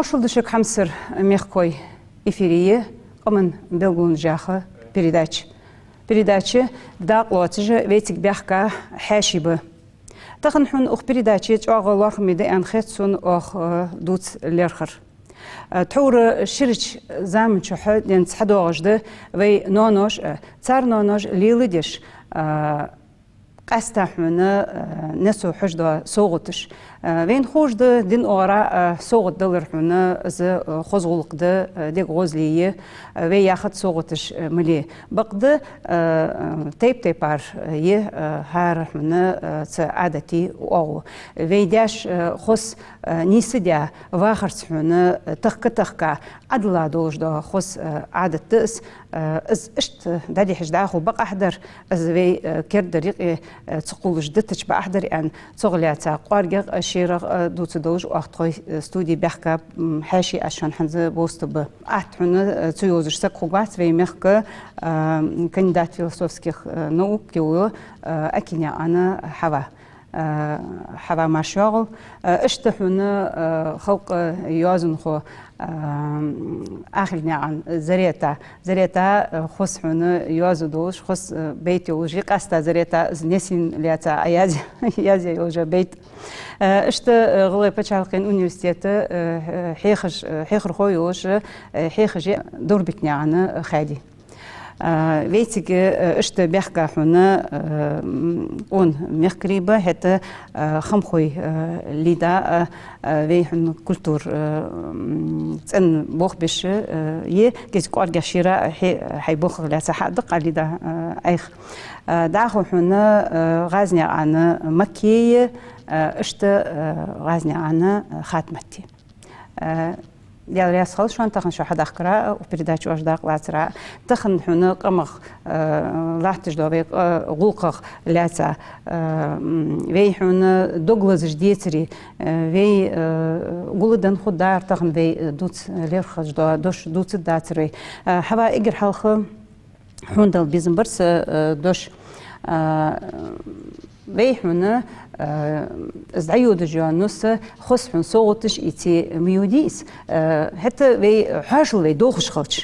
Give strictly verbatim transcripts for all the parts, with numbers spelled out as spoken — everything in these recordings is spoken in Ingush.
Маршал да шуга, хьамсара мехкахой. Эфире я къаман белгалонаш яха передача. Передача дакъа лоацаш вайцига баьхка Хьаьший ба. Тахан хьона укх передаче чӀоагӀа лоархӀаме да аьнна хет сона оаха, э, дувца лаьрхӀар. Э, тхьовра ширача заман чухь денз хьадоагӀаш да вай ноаноша, э, цар ноаноша леладеш, э, къаьстта хьона, э, несо хьожадола совгӀаташ. Э, вайна ховш да дина оагӀорахьа, э, совгӀат далар хьона из, э, хоза гӀулакх да, э, дега гӀозал я, э, вай яхац совгӀаташ, э, мала я. Бакъда, э, э, тайп-тайпара я, э, хӀара хьона, э, цу Ӏадатий оагӀув. Вай даьша, э, хоза, э, нийсдаь вахарца хьона, э, тахка-тахка Ӏадала долаш дола хоза, э, Ӏадат да из, э, из иштта дӀадихьаш дӀахо бакъахьа дар, из вай, э, керда юкъе, э, ца кхоллаш дитача бакъахьа дар аьнна, цох лаьца кӀоаргагӀа, шерагӀа, э, дувца долаш оаха тхоай, э, студе баьхка, м, Хьаьший аз шоана хӀанз бовзаргба. Атта хьона, э, ца йовзаш саг хургвац вай мехка, э, кандидат философских, э, наук йола, э, Акинаькъан Хьава. Э, Хьава, марша йоагӀалва. Э, иштта хьона, э, халкъа йоазонхо, э, Ахилгнаькъан Зарета. Зарета, э, хоза хьона йоазув долаш, хоза, э, байт йолаш я, къаьстта Зарета из несийна лаьца Ӏояз-, язъяь йола байт. Э, иштта, э, ГӀалгӀай паччахьалкхен университета, э, хьехаш-, э, хьехархо йолаш, э, хьехаш я Дорбатнаькъан Хади. Э, вайцига, э, иштта баьхка хьона, э, м, къона мехкарий ба, хӀаьта, э, Хамхой, э, Лида, э, э, вай хьона культура, э, м, цӀен болх беш, э, я, кӀезига кӀоаргагӀа шера хье-, хьай болхах лаьца хьадаккха, Лида, э, Ӏайха. Э, дӀахо хьона, э, ГӀазнаькъан Макея, э, иштта, э, ГӀазнаькъан Хатмати. Э, Даьла раьза хилва шоана тахан шо хьадахкара, укх передаче оаш дакъа лацара. Тахан хьона къамах, э, латташ дола вай, э, гӀулакхах лаьца, э, м, вай хьона дог лазаш децаре, э, вай, э, гулденна хургдар тахан вай, э, дувца лаьрхӀаш дола дош, дувцаргдацар вай. Э, Хьава, эггара хьалха хьона дала безам бар са, э, дош. Э, вай хьона, э, из дӀайодаш йола нус хоза хьона совгӀаташ ийце ма йодий из. Э, хӀаьта вай хьоашалгӀа вай дохаш хилча,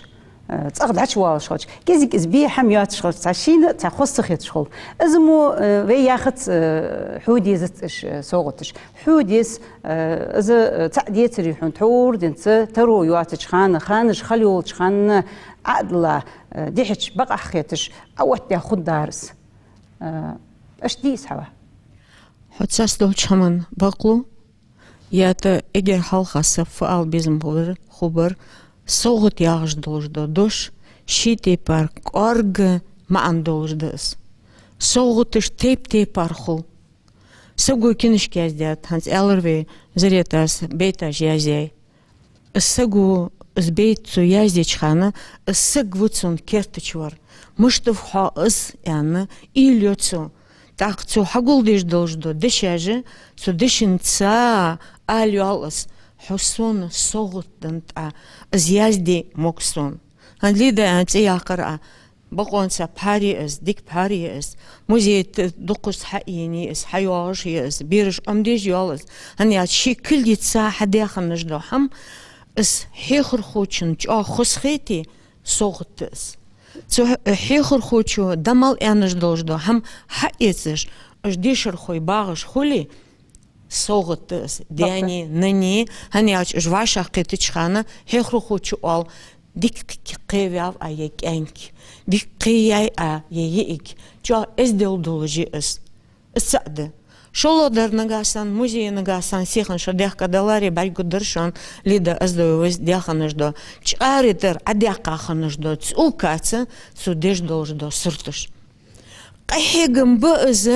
э, цӀагӀа дӀачувоалаш хилча, кӀезига из бе хӀама йоацаш хилча, цхьа шийна цхьа хоза ца хеташ хул. Из мо, э, вай яхац, э, хьо дезац уж, э, совгӀаташ. Хьо деза, э, из, э, цаӀ децаре хьона тхьовра денз таро йоацача хана, ханаш хала йолча хана Ӏадала, э, дихьача бакъахьа хеташ, Ӏооттадаь хургдар из. Э, иштта дий из, Хьава? Хьо цаӀ долча хӀаман бакълу, ятӀа эггара хьалха са фу ала безам хургбар, хургбар, совгӀат яхаш долаш дола дош, ший тайпара кӀоарга маӀан долаш да из. СовгӀаташ тайп-тайпара хул. Саго кинашка яздаьд, хӀанз аьлар вай, Заретас байташ язъяьй. Из саго, из байт цо яздеча хана, из саг ва цун кертача вар. Мишта ва хьо из, аьнна, уйла йо цо. ТӀаккха цо хьагулдеш долаш дола дешаш, цу дешаца ала йоал из: хьо сона совгӀат денна тӀа, из язде мог сона. ХӀанз Лида аьнна цӀи яьккхар Ӏа. Бокъонца пхьар я из, дика пхьар я из. Музей т-, дукхаза хьаийна я из, хьайоагӀаш я из, бераша Ӏомадеш йоал из. ХӀана аьлча ший кулгаца хьадаь хиннаш дола хӀама, из хьехархочунна чӀоагӀа хоза хете, совгӀат да из. Цу хьехархочо дӀа мел аьнна долаш дола хӀама хьаэцаш, уж дешархой багӀаш хуле, совгӀат да из даьнеи наннеи, хӀана аьлча уж вӀашагӀкхетача хана хьехархочо оал: дика кхе-, кхеваьв Ӏа, ер кӀаьнк, дика кхеяьй Ӏа, ер йиӀиг, чӀоагӀа эздел долаш я из. Из цаӀ да. ШоллагӀдар, нагахьа санна, музее нагахьа санна сихана шо даьхка даларе, бӀаргагургдар шоана, Лида, из да вай веза даь хиннаш дола, чӀари тӀара Ӏодаьккха хиннаш дола цӀокаца цо деш долаш дола сурташ. Къахьегам ба из,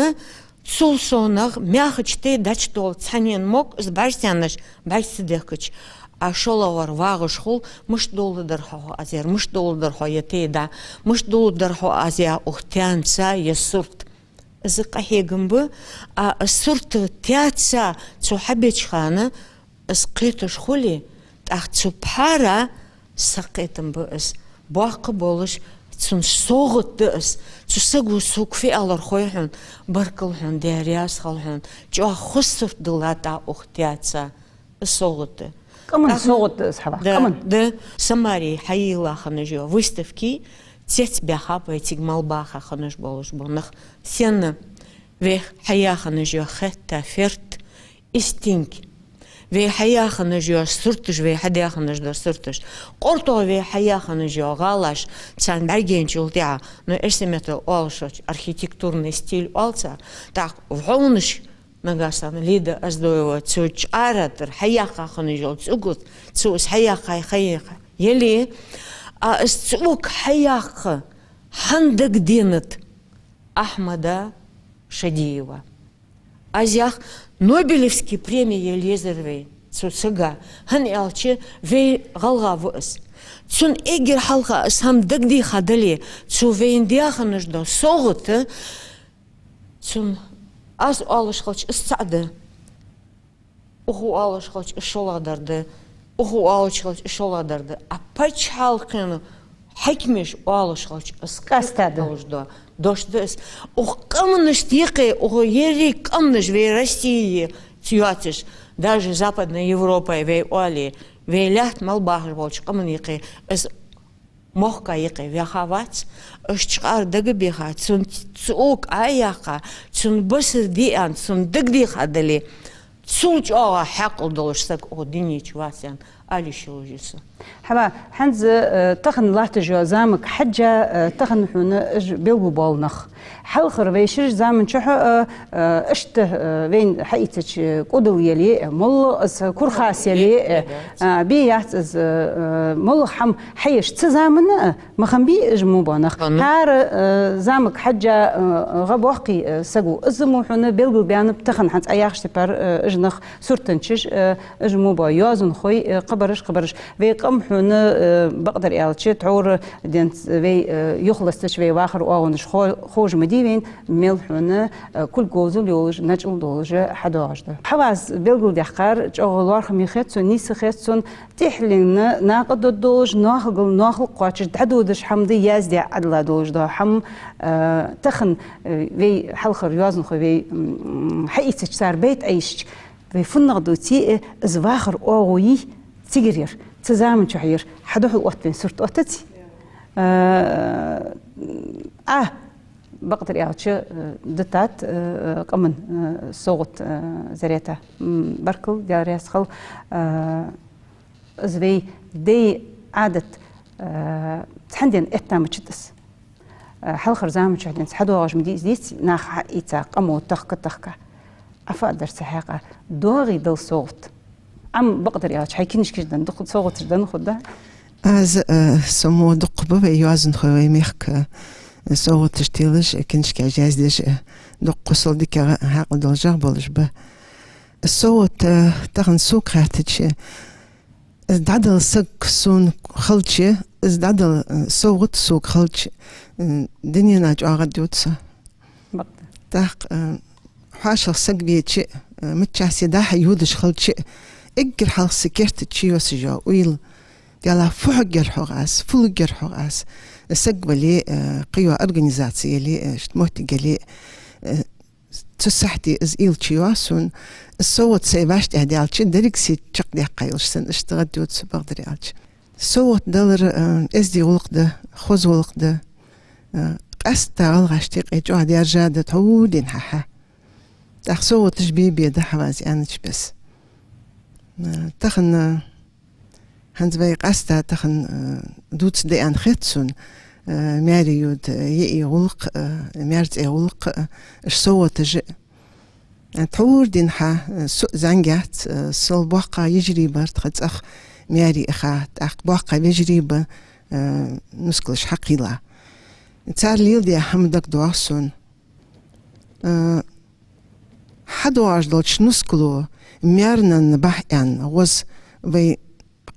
цул совнагӀа мехкача тӀа дӀачудоал цхьанне мог из бӀаргсаьннаш бӀарга ца дехкача. А шоллагӀвар вагӀаш хул: мишта доладир хьо аз ер, мишта доладир хьо ер тӀа дӀа, мишта доладир хьо аз ер укх таьца ер сурт. Из къахьегам ба, а сурт таьца цо хьабеча хана, из кхеташ хуле, тӀаккха цу пхьара сакхетам ба из. Боккха болаш, цун совгӀат да из. Цу саго сога фу аьлар хой хьона: баркал хьона, Даьла раьза хилва хьона, чӀоагӀа хоза сурт диллад Ӏа укх таьца. Из совгӀат да. Къаман совгӀат да из хьаваккха. Да, къаман. Да, Самаре хьайийлла хинна йола выставки цецбаьхаб вай цига мел баха хинна болаш бола нах. Сенна? Вай хьаяь хинна йола хетта ферт, истинг. Вай хьаяь хинна йола сурташ, вай хьадаь хинна дола сурташ. КъортагӀа вай хьаяь хинна йола гӀалаш, царна бӀаргайначул тӀехьагӀа, ну, эрсий меттала оалаш хилча, архитектурный стиль оал цох, тӀаккха вӀовнаш, нагахьа санна Лида Оздоева, цу чкъаьра тӀара хьаяьккха хинна йола цӀуг, цо из хьаяьккхай, хьаяьккхай. Яле, а из цӀуг хьаяккха хьан дагаденад Ахьмада Шадиева. Аз ях, Нобелевски преми яь лезар вай цу сага, хӀана аьлча вай гӀалгӀа ва из. Цунна эггара хьалха из хӀама дагадеха дале, цо вайна даь хинна дола совгӀат, цунна аз оалаш хилча из цаӀ да. Укхо оалаш хилча из шоллагӀдар да, укхо оалаш хилча из шоллагӀдар да. А паччахьалкхен хьакимаша оалаш хилча из къаьстта да. Къаьстта долаш да. Дош да из. Укх къаманашта юкъе, укх еррига къаманаш вай Россе ца йоацаш, даже Западной Европе вай оале, вай лаьтта мел бахаш болча къаман юкъе из мохк юкъе ваьха вац, из чкъаьра дагабеха, цун цӀуг Ӏояьккха, цунна басар де аьнна, цунна дагадеха дале, цул чӀоагӀа хьаькъал долаш саг укх дунен чу вац аьнна ала йиш йолаш я со. Хьава, хӀанз, э, тахан латташ йола замага хьежжа, э, тахан хьона уж белгалбоал нах. Хьалхара вай ширача заман чухь, э, э, иштта, э, вайна хьаийцача кӀудал яле, э, моллагӀа из курхас яле, э, э, бе яц из, э, моллагӀа хӀама хьаеш цу заман, э, ма хиннабий уж мо бола нах. Хиннаб. ХӀара, э, замага хьежжа, э, гӀа боаккхий, э, саго. Из мо хьона белгалбаьннаб тахан хӀанз Ӏа яхача тайпара, э, уж нах суртанчаш, э, уж мо бола йоазонхой, э, кхыбараш, кхыбараш. Вай къам хьона, э, бакъдар аьлча, тхьовра денз вай, э, юхалаьцача вай вахара оагӀонаш хо-, ховш ма дий вайна, мел хьона, э, кулг говзал йолаш, начӀал долаш хьадоагӀаш да. Хьаваз белгалдаьккхар чӀоагӀа лоархӀаме хет сона, нийса хет сона, тӀехьленна накъадода долаш, ноахалгал ноахал кхоачаш, дӀадодаш хӀама да яздаь Ӏадала долаш да хӀама, э, тахан, э, вай хьалхара йоазонхой вай, м, хьаийцача цар байт Ӏайшача, вай фуннагӀа дувце а, из вахара оагӀув йий цигара яр, цу заман чухь яр, хьадухьал отт вайна сурт, оттаций? Э, а, бакъдар аьлча, э, дитад, э, къаман, э, совгӀат, э, Зарета. М, баркал, Даьла раьза хилва, э, из вай даьй Ӏадат, э, цхьан ден эттамача тӀас. Э, хьалхара заман чухь денз хьадоагӀаш ма дий из, деций, наха хьаийца, къамо тахка-тахка. Ӏа фу дар цу хьакъехьа, доагӀий дала совгӀат? Ӏа-м, бакъдар аьлча, хьай кинашкаш денна дукха совгӀаташ денна хургда? Аз, э, со мо дукха ба вай йоазонхой вай мехка, э, совгӀаташ телаш, э, кинашкаш яздеш, э, дукха кхусал дикагӀа хьаькъал долаш болаш ба. СовгӀат, э, тахан сога хаьттача, из дӀадала саг сона хилча, из дӀадала, э, совгӀат сога хилча, э, дунен чу чӀоагӀа дувц со. Бакъда. ТӀаккха, э, хьоашалгӀа саг веча, э, миччахьа се дӀа-хьа йодаш хилча, эггара хьалха са керта чу йоссаш йола уйла: Даьла, фу хьоггер хьогӀ аз, фу луггер хьогӀ аз? Саг вале, э, кхыйола организаци яле, э, иштта моттиг яле, э, цу сахьте из уйла чуйоагӀа сона, из совгӀат сай вӀаштӀехьа даьлча, деррига се чакхдаьккха йолаш санна, иштта гӀаддувц со, бакъдар аьлча. СовгӀат далар, э, эздий гӀулакх да, хоза гӀулакх да. Э, къаьстта гӀалгӀашта юкъе чӀоагӀа даьржа да тхьовра дийнахьа. ТӀаккха совгӀаташ бе-бе да хьаваз аьннача бесса. Э, тахан, э, хӀанз вай къаьстта тахан, э, дувцаргда аьнна хет сона, э, маьре йода, э, йиӀий гӀулакх, э, маьрцӀий гӀулакх, э, уж совгӀаташ а. Э, тхьовра дийнахьа, э, со а зӀамига яц, э, сол боккха йижарий бар тха цӀагӀа маьре иха, тӀаккха боккха вежарий ба, э, нускалаш хьакхийла. Цар леладаь хӀама дагадоагӀа сона. Э, хьадоагӀаш долча нускало маьрнанна бахь аьнна гӀоз вай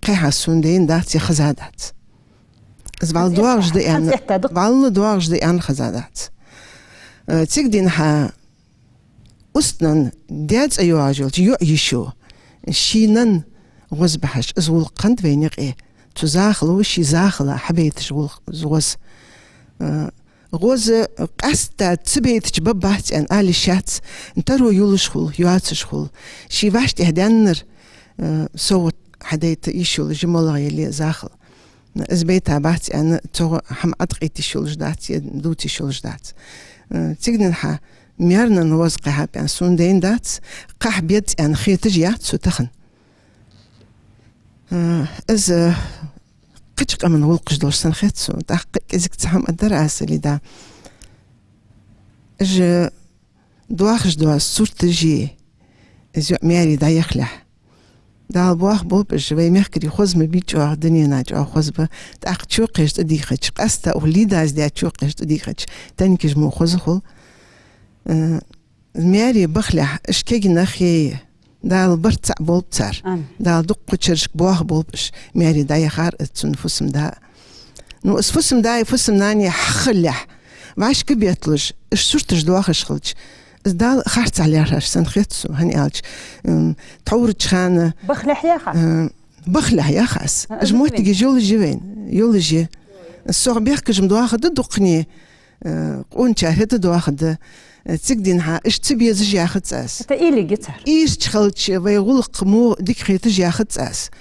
кхехьа сона дайна дац е хеза дац. Из вӀалла доагӀаш да аьнна, вӀалла доагӀаш да аьнна хеза дац. Э, цига дийнахьа устнан даь цӀа йоагӀаш йолча йоӀ-йишо ший нанна гӀоз бахьаш, из гӀулакх хиннад вайна юкъе. Цу захало ший захала хьабайташ гӀулакх из гӀоз. Э, гӀоз къаьстта ца байтача ба бац аьнна ала йиш яц, таро йолаш хул, йоацаш хул. Ший вӀаштӀехьа даьннар, э, совгӀат хьадайта йиш йолаш я малагӀа яле а захал. Из байтабац аьнна, цох хӀама Ӏоткъийта йиш йолаш дац, е дувца йиш йолаш дац. Э, цига денз хьа маьрнан воза кхехьаб аьнна сона дайна дац, кхахьа беза аьнна хеташ яц со тахан. Э, из, э, кхыча къаман гӀулакхаш долаш санна хет сона. ТӀаккха кӀезига цхьа хӀама дар аз, Лида. Уж доахаш дола сурташ, из йоӀ маьре дӀаяхалехь, Дала боахаболба уж, вай мехкарий хоза ма бий, чӀоагӀа дунен чу чӀоагӀа хоза ба, тӀаккха чокхеш тӀадийхача, къаьстта укх Лидас даь чокхеш тӀадийхача, танкаш мо хоза хул. Э, маьре бахалехь, уж кагий нах я, Дала барт цхьа болба цар. Амин. Дала дуккхачарашка боахаболба уж, маьре дӀаяхар а, цун фусам-да а. Ну, из фусам-даи фусам-нанеи хьахиллалехь, вӀашка бетталуш, уж сурташ доахаш хилча, из Дала харцахьа лаьрхӀаш санна хет сона, хӀана аьлча, м, тхьоврача хана, бахалехь яха? Э, бахалехь яха аз. А, уж моттигаш йолаш я вайна, йолаш я. Сох бехкаш-м доаха да дуккхане, э, къоначар хӀета доаха да. Э, цига денз хьа уж ца безаш яхац аз. ХӀаьта уйла йий цар. Ийрча хилча вай гӀулакх мо дика хеташ яхац аз.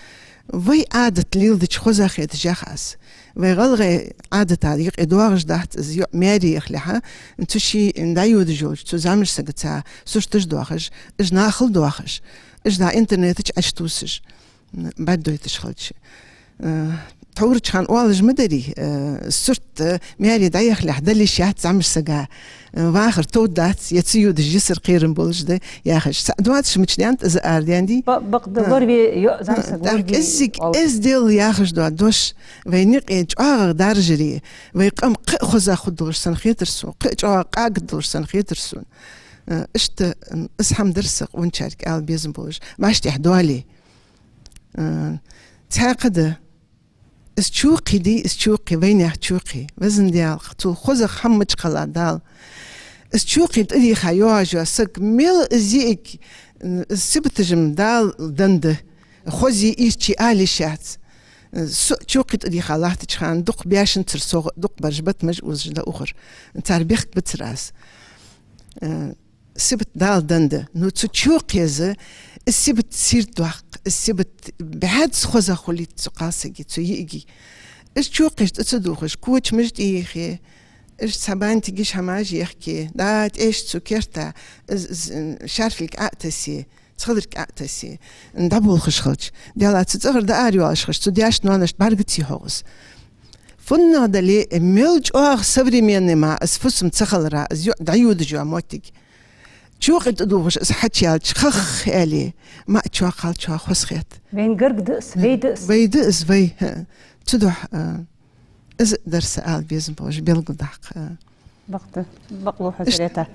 Вай Ӏадат леладича хоза хеташ яха аз. Вай гӀалгӀай Ӏадата юкъе доагӀаш дац из, йоӀ маьре яхалехь, цу ший дӀайодаш йолча цу замашсагаца сурташ доахаш, уж нахала доахаш, уж дӀа интернета чу Ӏочутувсаш, бӀаргадойташ хилча. Э, тхьоврача хана оалаш ма дарий, э, сурт, э, маьре дӀаяхалехь дала йиш яц замашсага, э, вахар товргдац, е ца йодаш йисар кхерам болаш да яхаш. Цхьа доацаш мича даьннад из арадаьннадий? Ба-, бакъда, э, лораве йоӀ замашсаг, э, тӀаккха лораве кӀеззига оал. Эздел яхаш дола дош, вай наькъа чӀоагӀагӀа даржаре, вай къам кхы а хоза хургдолаш санна хетар сона, кхы а чӀоагӀа къагадолаш санна хетар сона. Э, иштта, м, из хӀама дар са къоначарга ала безам болаш, вӀаштӀехьа доале. Э, цхьаькха да. Из чокхе дий, из чокхе, вайнаьха чокхе. Везан Даьла, цул хозагӀа хӀама мича кхелла Дала. Из чокхе тӀадийха йоагӀаш йола саг мел из йиӀиг, м, из сибаташ-м Дала денна да. Хозеи ийрчеи ала йиш яц. Э, со чокхе тӀадийха латтача хана дукха баьшанцара сох дукха бараш батамаш узаш да ухар. Цар бехк бацар аз. Э, сибат Дала денна да. Ну, цу чокхе из, из сибат сийрдадоаккх, из сибат бӀаьзза хоза хулийта цу кхалсага, цу йиӀига. Из чокхеш тӀа ца дувхаш, кочамаш тӀайийхе, из цхьа бантигаш, хӀамаш ехке, да, тӀеш цу керта, из, из, м, шарфилг Ӏо а тессе, цхьаларг Ӏо а тессе, дӀаболхаш хилча, Даьла, цу цӀагӀара дӀааравоалаш хилча, цу даьшта-ноаношта бӀарга ца йий хьогӀ из. ФуннагӀа дале а, мел чӀоагӀа современный мара из фусам ца хилара, из йоӀ дӀайодаш йола моттиг. Чокхе тӀадувхаш из хьачуяьлча, хах аьле, маӀа чоакхал чоа хоза хет. Вайна гарга да из, вай да из. Вай да из, вай, хӀа. Цудухьа, а, из дар са ала безам болаш белгалдаккха, а. Бакъда, бакълув хьо, Зарета.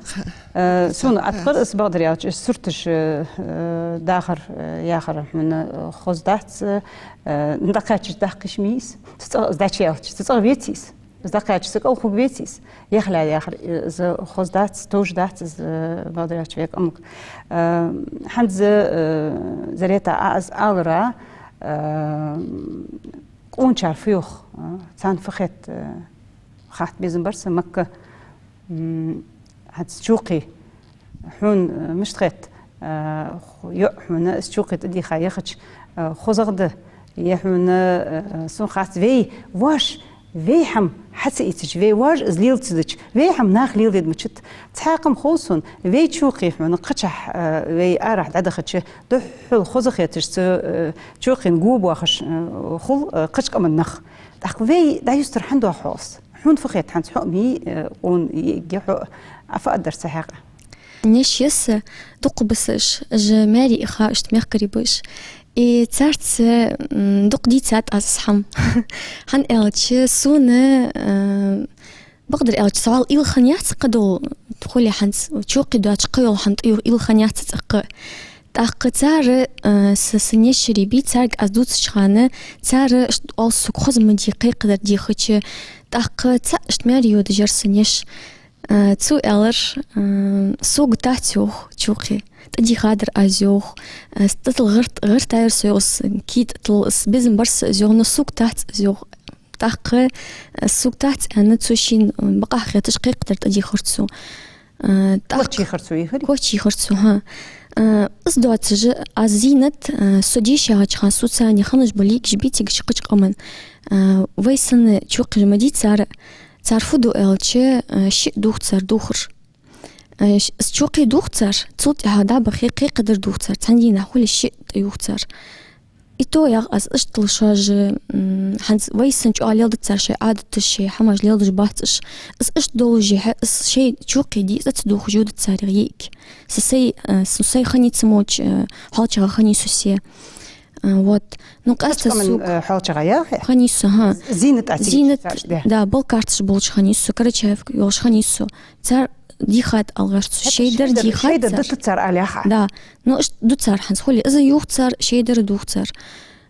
Э, сона Ӏаткъар из, бакъдар аьлча, из сурташ, э, э, дахар, э, яхар хьона, э, хоза дац, э, дӀакхаьчача даккха йиш ма йий из. Цу цӀагӀа из дӀачуяьлча, цу цӀагӀа веций из? Из дӀакхаьчача цу кӀал хургвеций из? Яхале яхар, э, из хоза дац, товш дац из, э, бакъдар аьлча, вай къамага. Э, хӀанз, э, Зарета, Ӏа из алара, э, къоначар фу йоах, а, царна фу хет, а, хатта безам бар са, Макка, м, хӀанз чокхе, хьона, а, мишта хет, а, ху-, йоӀ хьона из чокхе тӀадийха яхача, а, хозагӀа да, е хьона, а, сона хац, вай воаш, вай хӀама хьа ца ийцача, вай воаш из лела ца дича, вай хӀама наха леладе мичад. Цхьаькха-м хов сона, вай чокхе хьона кхычахьа, а, вай арахьа дӀадахача, духхьал хоза хеташ цу, э, чокхен го боахаш, э, хул, э, кхыча къаман нах. ТӀаккха вай дӀаюстар хӀана доах хьогӀ из? Хьона фу хет хӀанз, хьо а ма йий, э, къона йиӀиг я хьо, Ӏа фу аргдар цу хьакъехьа? Неш я са, дукха ба са уж, уж маьре иха, иштта мехкарий ба уж. И царца, м, дукха дийцад аз из хӀама. ХӀана аьлча, сона, э, бакъдар аьлча, цхьа уйла хиннаяц кхыдола, хуле хӀанз, чокхе доацаш кхыйола хӀама тӀаювха уйла хиннаяц цӀаккха. ТӀаккха цар, э, са, са нешарий бий, царга аз дувцача хана, цар, ш-, оал сога, хоза ма дий кхайкхадар дийхача, тӀаккха цаӀ иштта маьре йодаш яр са неш. Э, цо аьлар, э, сога тац йоах чокхе, тӀадийхадар аз йоах, э, тӀатилла гӀерт-, гӀертаяр со йоах, кий тӀатилла, безам бар са из йоах, но сога тац из йоах. ТӀаккха, э, сога тац аьнна, цо шийна, э, бакъахьа хеташ кхайкхадар тӀадийхар цо. А, тӀаккха Коч йийхар цо, йийхар? Коч йийхар цо, хӀа. А, из доацаш, аз Зийнат, а, со дийша ягӀача хана, соца цхьана хиннаш бола йиӀигаш бий цига кхыча къаман. А, вай санна чокхаш ма дий цар, цар фу ду аьлча, а, шиъ дувц цар дувхар. Э, ш-, с-, чокхе дувц цар, цул тӀехьагӀа дӀабахе, кхы-, кхы дар дувц цар, цхьан дийнахьа хуле шиъ тӀаювц цар. И то ях аз иштта лашажа, м, хӀанз вай санна чӀоагӀа леладац цар шоай Ӏадаташ, шоай хӀамаш леладеш бац уж. Из иштта долашехьа, из шоай чокхе дийца ца дувхаш йода царех йиӀиг. Са сай, э, са сай хиннай ца молча, э, хьоалчагӀа хиннай со се. А, вот. Ну, къаьстта Кхыча къаман, сога э, хьоалчагӀа яхе? Хиннай со, хӀа. Зийнат а цига Зийнат, цар, да. Да, балкарташ болча хиннай со, Карачаевка йолча хиннай со. Цар дийхад аьлар цо, хӀаьта шоай дар шоай дар, дийхад шоай дар цар. Дутт цар аьле яха. Да. Ну, иштта ду цар хӀанз хуле. Из а ювц цар, шоай дар а дувц цар.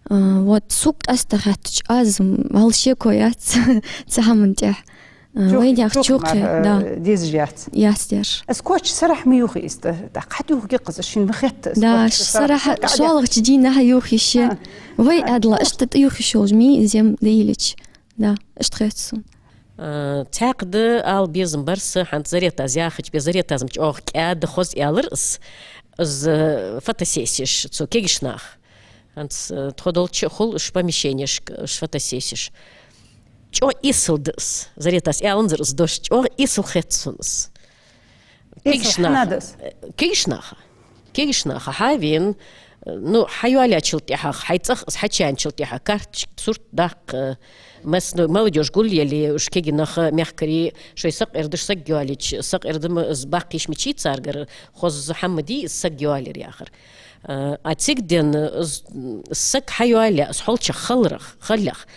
А, вот, сога къаьстта хаьттача, аз, м, вӀалла шеко яц цу хӀаман тӀехьа. А, чокхе, вайнаьха чокхе чокхе, мара, да. Э, дезаш яц. Яц дер. Из коч сарахьа ма ювхий из, тӀаккха хьатӀаювхаргья-кх из, шийна ма хетта из. Да, коч сарахьа, сарахьа, сарахьа, шоллагӀча дийнахьа ювхий ше. А. Вай Ӏаьдала иштта тӀаювхаш йолаш ма йий из, ем, да йилча. Да, иштта хет сона. А, цхьаькха да ала безам бар са, хӀанз Заретас яхача бе, Заретас-м чӀоагӀа кӀаьда, хоза аьлар из, из, э, фотосессеш цу кегийча наха. ХӀанз, э, тхо долча а хул уж помещенешка, уж фотосессеш. ЧӀоагӀа эсала да из. Заретас аьннадар из дош, чӀоагӀа эсала хет сона из. Эсала кегийча наха хӀана да из? Э, кегийча наха. Кегийча наха хьавена, э, ну, хьайоалаяьчул тӀехьагӀа, хьай цӀагӀа из хьачуяьнначул тӀехьагӀа, карточка, сурт даккха, э, массане молодёжь гулъеле, уж кегий нах, мехкарий, шоай сакъердаш саг йоалаеча, сакъердам из баккхийча мичай царгара, хоза хӀама дий из саг йоалаяр яхар. Э, а цига денз, э, из, м, саг хьайоалаяь, из хьоалчагӀа хиларах, хилалехь,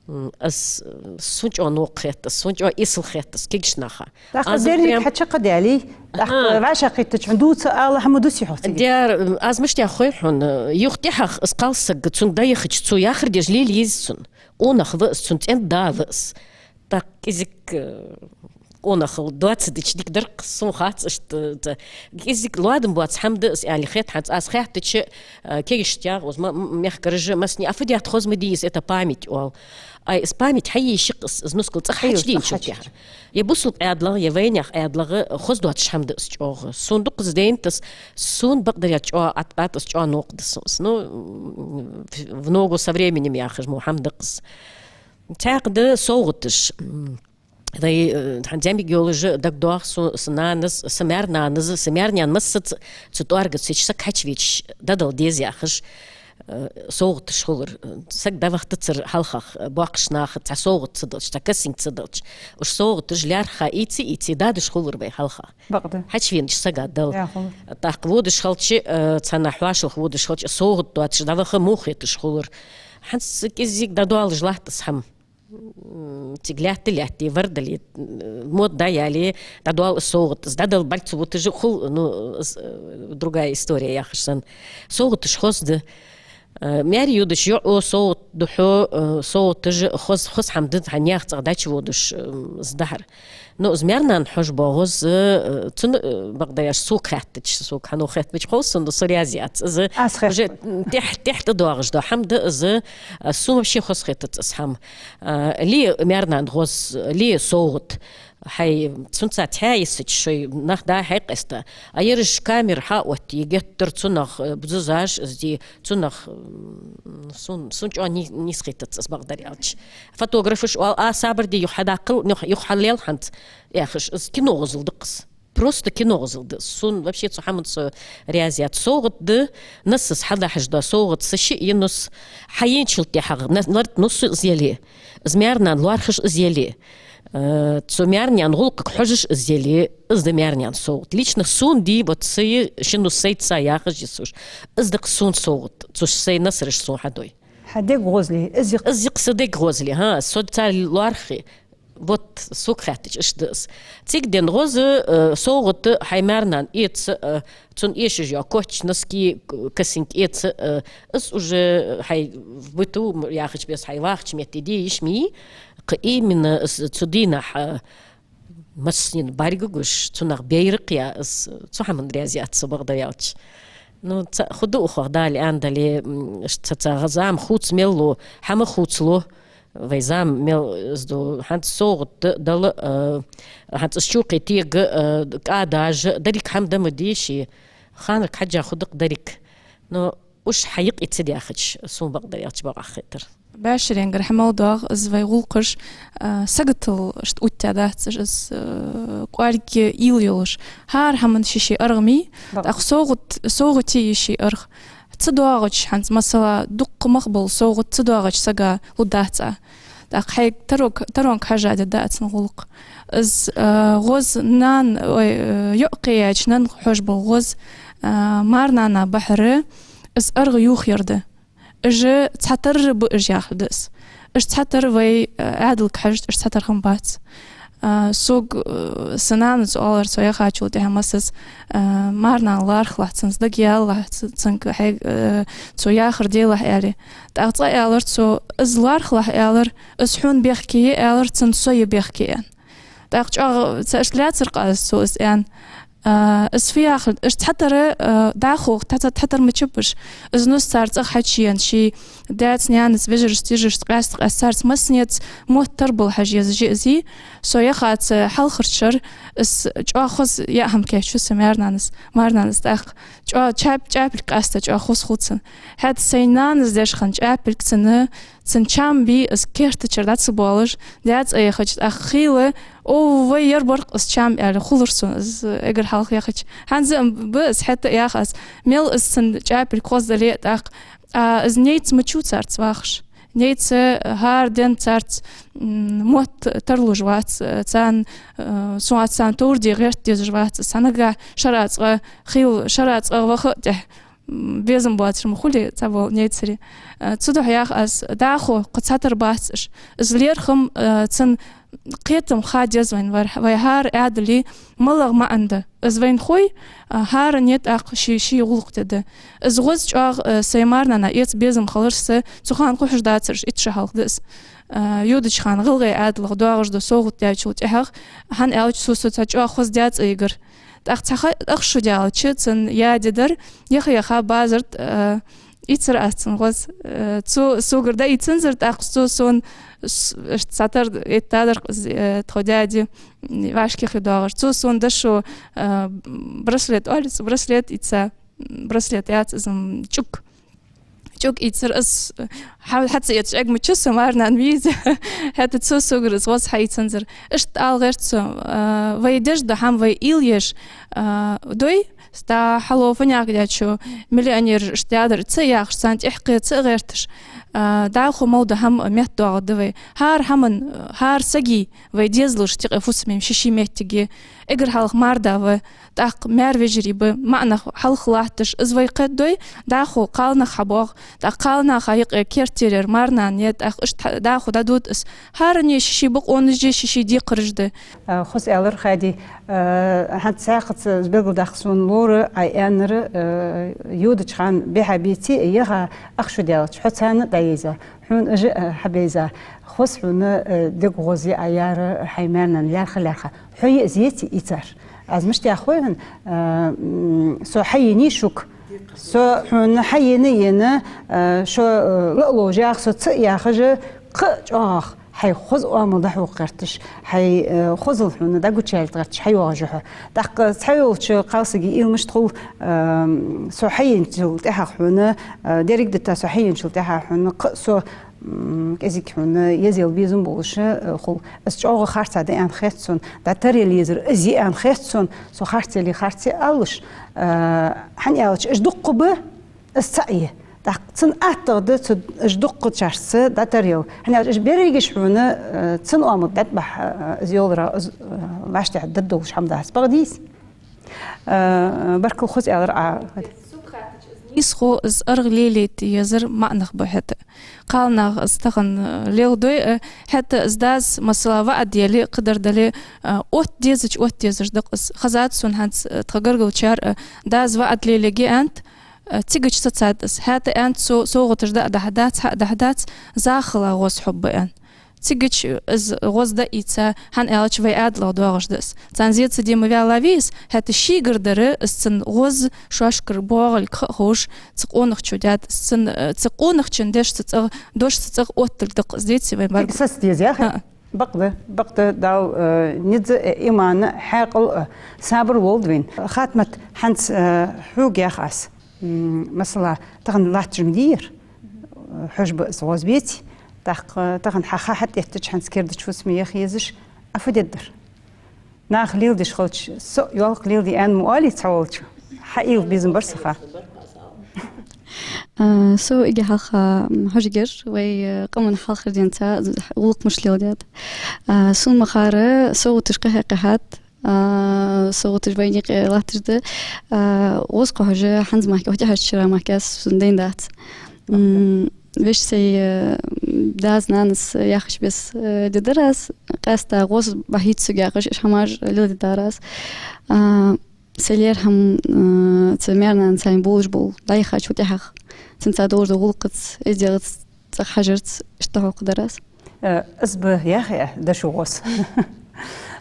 м, из, э, сона чӀоагӀа новкъа хет из, сона чӀоагӀа эсала хет из кегийча наха. ТӀаккха аз деррига прям хьачакхдаьле, тӀаккха, ага, вӀашагӀкхийттача хьона дувца ала хӀама дувций хьо цига? Дер, м, аз мишта хой хьона, юха тӀехьагӀа из кхалсаг цунга дӀаяхача, цо яхар деш лелае еза цунна. Къонах ва из, цун цӀен-да ва из. ТӀаккха кӀезига, э, къонахал доацадича дика дар-кх, сона хац иштта, ца-, кӀезига лоадам боаца хӀама да из аьле хет хӀанз аз хаьттача, э, кегийча тӀагӀа, уж ма-, м-, мехкараш а, массане а фу даьд хоза ма дий из, это память оал. Ай, из память хьае йиш я-кх из, из нускал цӀагӀа хьачуденначул тӀехьагӀа. Е бусалба Ӏаьдалах, е вайнаьха Ӏаьдалах хоза доацаш хӀама да из чӀоагӀа. Сона дукха из дайнад из, сона бакъдар аьлча чӀоагӀа ӀотӀабаьб из, чӀоагӀа новкъа да сона из. Ну, м, в ногу со временем яхаш мо хӀама да-кх из. Цхьаькха да совгӀаташ. М, вай, э, хӀанз зӀамига йолаш а дагадоагӀа сона, са нанас, са маьр-нанас, са маьр-наьна массаза цу тӀоарга сеча саг хьачувечаш дӀадала деза яхаш, э, совгӀаташ хулар. Саг дӀавахийтацар хьалхагӀа, э, боккхийча наха цхьа совгӀат ца делча, цхьа косынка ца делча. Уж совгӀаташ лаьрххӀа ийце, ийце дадаш хулар вай хьалха. Бакъда. Хьачувенача сага дала. Да, хулар. ТӀаккха водаш хилча, э, цхьаннахьа хьоашалгӀа водаш хилча, совгӀат доацаш дӀаваха мо хеташ хулар. ХӀанз кӀезига дӀадоалаш латт из хӀама. М, цига лаьтта-лаьтта, вар дале, м, мода дӀаяьле, дӀадоал из совгӀат. Из дӀадала бӀарга ца вуташ а хул, ну, из, э, другая история яхаш санна. СовгӀаташ хоза да. Э, маьре йодаш йоӀо совгӀат да хьо, э, совгӀаташ а хоза, хоза хӀама да, хьа наьха цӀагӀа дӀачуводаш, э, из дахар. Ну, из маьр-нана хьожа боагӀа из, э, цун, э, бакъдар аьлча, сога хаьттача, сога хьанна хетт мича хов сона, со раьза яц. Из уже тӀехьа, тӀехьа тӀадоагӀаш дола хӀама да из, э, сона вообще хоза хетац из хӀама. Э, ле маьр-нана гӀоз, ле совгӀат. Хьай, цунца цхьаь йисача шоай нах да хьай къаьста. А ераш камера хьаоттае, геттара цунах, э, бузазаш из де, цунах, м, сона, сона чӀоагӀа ни-, нийса хетац из бакъдар аьлча. Фотографаш оал, а, сабар де, юха хьадаккхал, юха, юха хьалел хӀанз, яхаш, из кино гӀозал да-кх из. Просто кино гӀозал да из. Сона вообще цу хӀаманца раьза яц. СовгӀат да, нассас хьадахьаш да, совгӀат са шиъ я нус, хьаенначул тӀехьагӀа, на-, лард нус из яле, из маьр-нана лоархӀаш из яле, э, цу маьр-наьна гӀулакхага хьожаш из яле, из да маьр-наьна совгӀат. Лично сона дий, вот сай ши нус сайца яхаш йисаш. Из да-кх сона совгӀат, цу сай насараш сона хьадой. Хьа дег гӀозале, из я-кх. Из я-кх са дег гӀозале, хӀа, со цар лоархӀе. Вот, сога хаьттача, иштта да из. Цига денз гӀоз, э, совгӀат хьай маьр-нанна эца, э, цунна эшаш йола коч, носки, к-, косынка эца, э, из уже хьай в быту яхача беса, хьай вахача метте де йиш ма йий, кхы именно из цу дийнахьа, э, массанена бӀарга гуш, цунах байракх я из, цу хӀаманна раьза яц со бакъдар аьлча. Ну, ца-, хӀу ду укхох, Дала аьнна дале, м, ш-, ца-, цхьа зама хувца мел лу, хӀама хувца лу, Вай зама мел из ду, хӀанз совгӀат да-, дала, э, хӀанз из чу кхетига, э, кӀа дажа, деррига хӀама да ма дий ший, ханарг хьежжа хургда-кх деррига. Но уж хьа юкъе ца даьхача, сона бакъдар аьлча, бакъахьа хетар. Баширенга хьа мел доагӀа из вай гӀулакхаш, э, саготал иштта оттадац уж, из, э, кӀоарга уйла йолаш. ХӀара хӀаман ший-ший аргӀа ма йий, бакъ. ТӀаккха совгӀат-, совгӀата я ший аргӀа. Ца доагӀача, хӀанз, масала, дукха мах бола совгӀат ца доагӀача сага лургдац Ӏа. ТӀаккха хьайга таронг-, таронга хьежжа дергда Ӏа цун гӀулакх. Из, э, гӀоз нана, ой, э, йоӀ кхеяьча нанна хьожаш бола гӀоз, э, марнана бахьара, из аргӀа юхаяр да. Уж цхьатарра ба уж яхар да из. Уж цхьатарра вай, э, Ӏаьдалга хьежача, уж цхьатарра хӀама бац. А, сога, э, са нанас оалар цо яхачул тӀехьа массаза, э, марнана лоархӀалахь, цунца дагаяла, ц-, цунга хьег-, э, цо яхар делахь аьле. ТӀаккха цкъа аьлар цо, из лоархӀалахь аьлар, из хьона бехке я аьлар, цун со я бехке аьнна. ТӀаккха чӀоагӀа цхьа иштта лаьцар-кх аз цо из аьнна. А, из фу яхар, уж цхьатарра, а, дӀахо, тӀа-, тӀа-, цхьатарра ма чуб уж. Из нус цар цӀагӀа хьачуена, ший даьца, наьнаца, вежарашца, йижарашца къаьста-къаьста, царца массанеца мотт тара болх хьажа езаш я из. Со яхац хьалхарча шера, из чӀоагӀа хоза яа хӀама кийчву са марнанас, марнанас тӀаккха. ЧӀоагӀа чап-, чӀапилг къаьста чӀоагӀа хоза хул цун. ХӀаьта сай нанас деш хинна чӀапилг цунна, цун чам бий, из керта чура дӀа ца боалаш, даьцӀа яхача, тӀаккха хийла, о, вай, ер бар-кх из чам, аьле, хулар сона из эггара хьалха яхача. ХӀанз а ба из, хӀаьта а ях аз, мел из цун чӀапилг хоза дале а тӀаккха, а, из нейца ма чу царца вахаш. Нейца хӀара ден царца, м, мотт тарлуш вац, царна, э, сона царна товр де гӀерта дезаш вац. Цхьа нагахь шера цкъа хийла, шера цкъа ваха а тӀехьа, м, безам боацар ма хулий цхьабола нейцари. Э, цудухьа ях аз, дӀахо кхы цхьатарра бац уж. Из лерхӀам, э, цун кхетам ха деза вайна вар-, вай хӀара Ӏаьдала малагӀа маӀан да. Из вайна хой, э, хӀаране тӀаккха ший, ший гӀулакх де да. Из гӀоз чӀоагӀа, э, сай марнана эца безам хилар са, цу хана кхухьаш дацар уж, итт шу хьалха да из. Э, йодача хана гӀалгӀай Ӏаьдалах доагӀаш да совгӀат даьчул тӀехьагӀа, хӀана аьлча цо сона цхьа чӀоагӀа хоза даьцӀа йигар. ТӀаккха цхьа ха-, ах шу даьлча, цун яде дар, яха-яха базар тӀа, э, ийцар аз цун гӀоз. Э, цо согара дӀаийцанзар, тӀаккха цо сона с-, аш цхьатарра эттадар, э, тхо дади, м, вӀашкахи доагӀаш. Цо сона дошо, э, браслет оалий цо, браслет ийца, м, браслет яц из, м, чӀуг. ЧӀуг ийцар аз, хьа-, хьа ца эцача Ӏергмачу са марнана вийза. ХӀаьта цо согара из гӀоз хьаийцанзар. Иштта ала гӀерт со, а, вай деш да хӀама вай уйла еш, а, дой, ста хьало фанех даьчо, миллионераш иштта даьдар, ца яхаш, царна тӀехьакхе ца гӀерташ, а, дӀахо мел да хӀама меттадоагӀаргда вай. ХӀара хӀаман, хӀара саги вай дезалаш тикъе фусамем ший-ший моттиге. Эггара хьалха марда ва, тӀаккха маьр-вежарий ба, маӀа нах хьалха латташ, из вай кхетадой, дӀахо кхалнах хьабоагӀа, тӀаккха кхалнаха юкъе керттера марнана я, тӀаккха иштта дӀахо дӀадода из. ХӀаране ший-ший бокъонаш я, ший-ший декхараш да. А, хоза аьлар, Хади. А, хӀанз цхьаькхаза белгалдаккха сона лора, Ӏа аьннар, а, йодача хана бӀеха беций, яха ах шу даьлча, хьо царна дӀаейза, хьона уж, а, хьабейза. Хоза хьона, а, дег гӀоз я Ӏа яьр хьай марнана лаьрхӀа-лаьрхӀа. Хьо е из еций, ийцар. Аз мишта яхой хьона, а, м, со хьаенай шуга. Со хьона хьаена, ена, а, шо, а, ла а ловш яха, со ца а яхаш, кхы а чӀоагӀагӀа хьай хоза оамал дӀахьокха гӀерташ, хьай, а, хозал хьона дӀагучаялийта гӀерташ хьайоагӀаш я хьо. ТӀаккха цхьайолча кхалсага уйла мишта хул, а, м, со хьаенначул тӀехьагӀа хьона, а, деррига дита со хьаенначул тӀехьагӀа хьона, кхы а со м, кӀезига хьона езъяла безам болаш, э, хул. Аз чӀоагӀа харцахьа да аьнна хет сона, дӀатаръяла езар из я аьнна хет сона, со харцъяьле харц я оалаш, э, хӀана аьлча, уж дукха ба, из цаӀ я. ТӀаккха цун аттагӀа да цу уж дукхачарца дӀатаръяла. ХӀана аьлча, уж берригаш хьона, э, цун оамал дӀатӀабахьа, э, из йолара, из, э, вӀаштӀехьа дергдолаш хӀама дац. Бакъ дий из? Э, баркал, хоза аьлар Ӏа. Нийсхо из аргӀа лелайта езар маӀа нах ба хӀаьта. Кхалнах из тахан, э, леладой, э, хӀаьта из дас, масала, ваӀад яле, кхыдар дале, э, отта дезача, отта дезаш да-кх из. Хезад сона хӀанз, э, тха гаргарчар, э, дас ваӀад лелаергья аьннад, э, цигача сецад из. ХӀаьта аьннад цо, совгӀаташ даа дахьа дац, хьаа дахьа дац, захала гӀоз хьоб ба аьнна. Цигача из гӀоз дӀаийца, хӀана аьлча вай Ӏаьдалах доагӀаш да из. Царна зе ца де ма ваьллавий из, хӀаьта шийгара дар из цун гӀоз шоашкара боагӀалга ха а ховш, цу къонахчо даьд из цун, э, цу къонахчун дешаца цӀагӀа, дошаца цӀагӀа отталга да-кх из, деций вай марг? Цига саца деза, яхий? ХӀаа. Бакъда, бакъда Дала, э, низ а, иман а, хьаькъал а, сабар лолда вайна. Хатмат, хӀанз, э, хьога ях аз. М, масала, тахан латташ ма дий ер, э, хьожа ба из гӀоз, беций, тӀаккха тахан хьа ха хьатӀаэттача, хӀанз керда чу фусаме яха езаш, Ӏа фу дергдар? Наха леладеш хилча, со йоалх леладе аьнна ма оалий цхьаволчо? Хьаийла безам бар са хьа. А, со эггара хьалха, м, хьожаргьяр вай, э, къаман хьалхара денз гӀулакх мишта леладаьд. А, сона ма харра, совгӀаташ къахьа-къахьат, а, совгӀаташ вайна юкъе латташ да. А, гӀоз кхухьаш хӀанз мара, хьо тӀехьарча шера мара сона дайна дац. М, вешта сай, э, дас-нанас яхача беса, э, дергдар аз, къаьстта гӀоз бахьийца сога яхаш, уж хӀамаш леладергдар аз. А, сай лерхӀам, э, цу маьр-нанас цайна болаш бола дӀаяхачул тӀехьагӀа, цунца долаш дола гӀулакхаца, эзделаца, цӀагӀа хьажарца, иштта хьокхадар аз. Э, из ба яхий дошо гӀоз.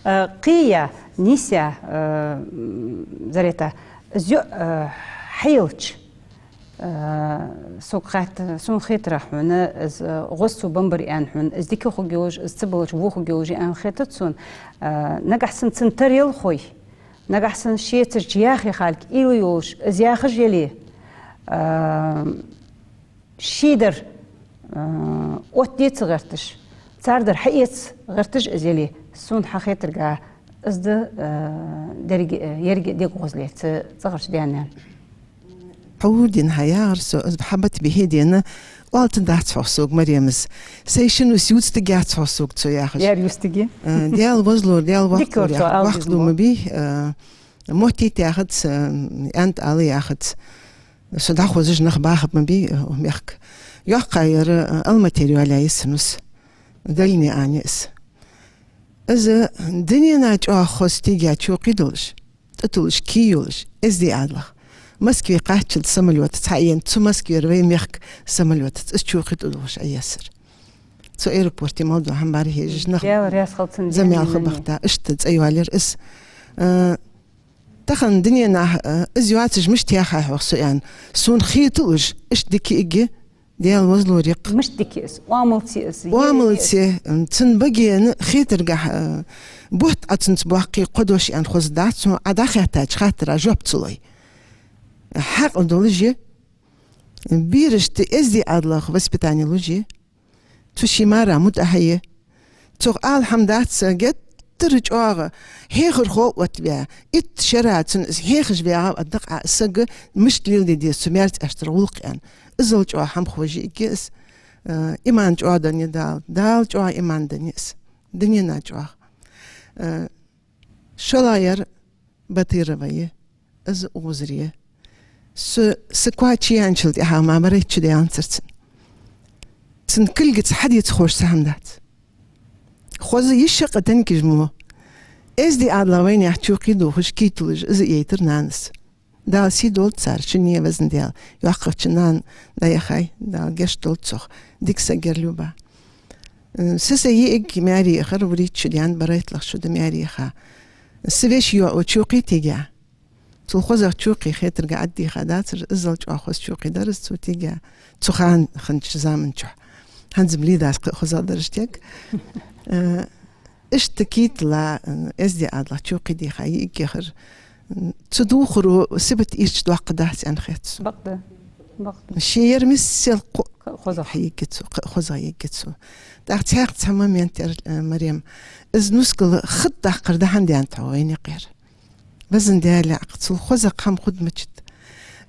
Э, кхы я, нийса я, э, м, Зарета, из йоӀ, э, хьаелча, э, сога хатта, сона хетар хьона, из, э, гӀоз цо беннабар аьнна хьона, из дика хургйолаш, из ца белча во хургйолаш я аьнна хетац сона. Э, нагахьа санна цун тара яле хой, нагахьа санна шецарча яхе халкъ уйла йолаш, из яхаш яле, э, ший дар, э, оттаде ца гӀерташ, цар дар хьаэца гӀерташ из яле, сона хьахетарга, из да, э, деррига, э, еррига а дега гӀоз лаьца цӀагӀарча даь-наьна. Хьо вур дина хьа ягӀар со, из хьа бата бихье дена, оал ца дац хьох сога, Марем, из. Сай шин ус юстаргьяц хьох сога цо яхаш. Яр юстаргья? Э, Даьла возалора, Даьла вахталора яхар. Вахт ду ма бий, э, моттий тӀехьаца, э, аьннад ала яхац. Со дӀахозаш нах бахаб ма бий, э, укх мехка. ЙоккхагӀъяр, э, Алматера йоалаяь я са нус. Дальний Ани из. Из дунен чӀоагӀа хоза тига чу кхийдолаш, тӀатулаш, кий йолаш, эздий Ӏаьдалах. Москве кхаччалца самолётаца хьаена, цу Москвера вай мехка самолётаца из чу кхийдолаш Ӏоессар. Цу аэропорте мел дола хӀама бӀарахьежаш нах. Даьла раьза хилва цунна, замел даьна хабахта, иштта цӀи йоалаяьр из. Э, тахан дуненахь, э, из йоацаш мишта яхай хьох со, аьнна. Сона хеталуш, иштта дика йиӀиг я, Даьла возалора я-кх. Мишта дика я из? Оамалца я из? Оамалца, м, цун баге хетаргахьа, э, бутт Ӏа цунца боаккхе кхо дош, аьнна, хоза дац сона, Ӏа дӀахаьттача хаттара жоп ца лой. Хьаькъал долаш я, берашта эздий Ӏаьдалах воспитани луш я. Цу ший мара мутӀахьа я. Цох ала хӀама дац, геттара чӀоагӀа хьехархо а оттабаь, итт шера цунна из хьехаш вагӀа а дакъа а саг, мишта леладе деза цу маьрца Ӏаьштара гӀулакх, аьнна. Иззал чӀоагӀа хӀама ховш йиӀиг я из, э, иман чӀоагӀа денна я Дала, Дала чӀоагӀа иман денна я из, дунен чӀоагӀа. Э, шоллагӀъяр Батырова я, из укхазара я. Со, са коа чуяьнначул тӀехьагӀа мара барайтта чудаьннадацар цун. Цун кулгаца хьадеца ховш цхьа хӀама дац. Хоза йиш я-кх тенкижмо. Эздий Ӏаьдалах вайнаьха чу кхийдолаш, кий тулаш, из яйтар нанас. Дала сий долда цар, шинне а, везан Даьла, йоккхагӀча нана дӀаяхай, Дала гешт долда цох, дика саг яр Люба. Э, са сай йиӀиг маьре яхар, вурийтта шу даьнна, барайтталагӀа шу да маьре яха. Са веший йоӀо чу кхийдий тига. Цул хозагӀа чу кхийда хетаргахьа Ӏаддийха дацар, иззал чӀоагӀа хоза чу кхийдар из цо тига. Цу хана хиннача заман чухь. ХӀанз-м лийдац кхы а хозагӀа дараш тег. Э, иштта кий тилла, э, эздий Ӏаьдалах чу кхийдийха йиӀиг яхар, м, цу дувхаро сибат ийрча доккха дац аьнна хет сона. Бакъда. Бакъда. Ше яр миссел кхо-, кхы а хозагӀа йиӀиг я цо, кхы а хозагӀа йиӀиг я цо. ТӀаккха цхьаькха цхьа момент яр, э, Марем. Из нускал хатӀадаккхар да хьона даьннад хьо вайна юкъера. Везан Даьла, цул хоза хӀама хургда мачад.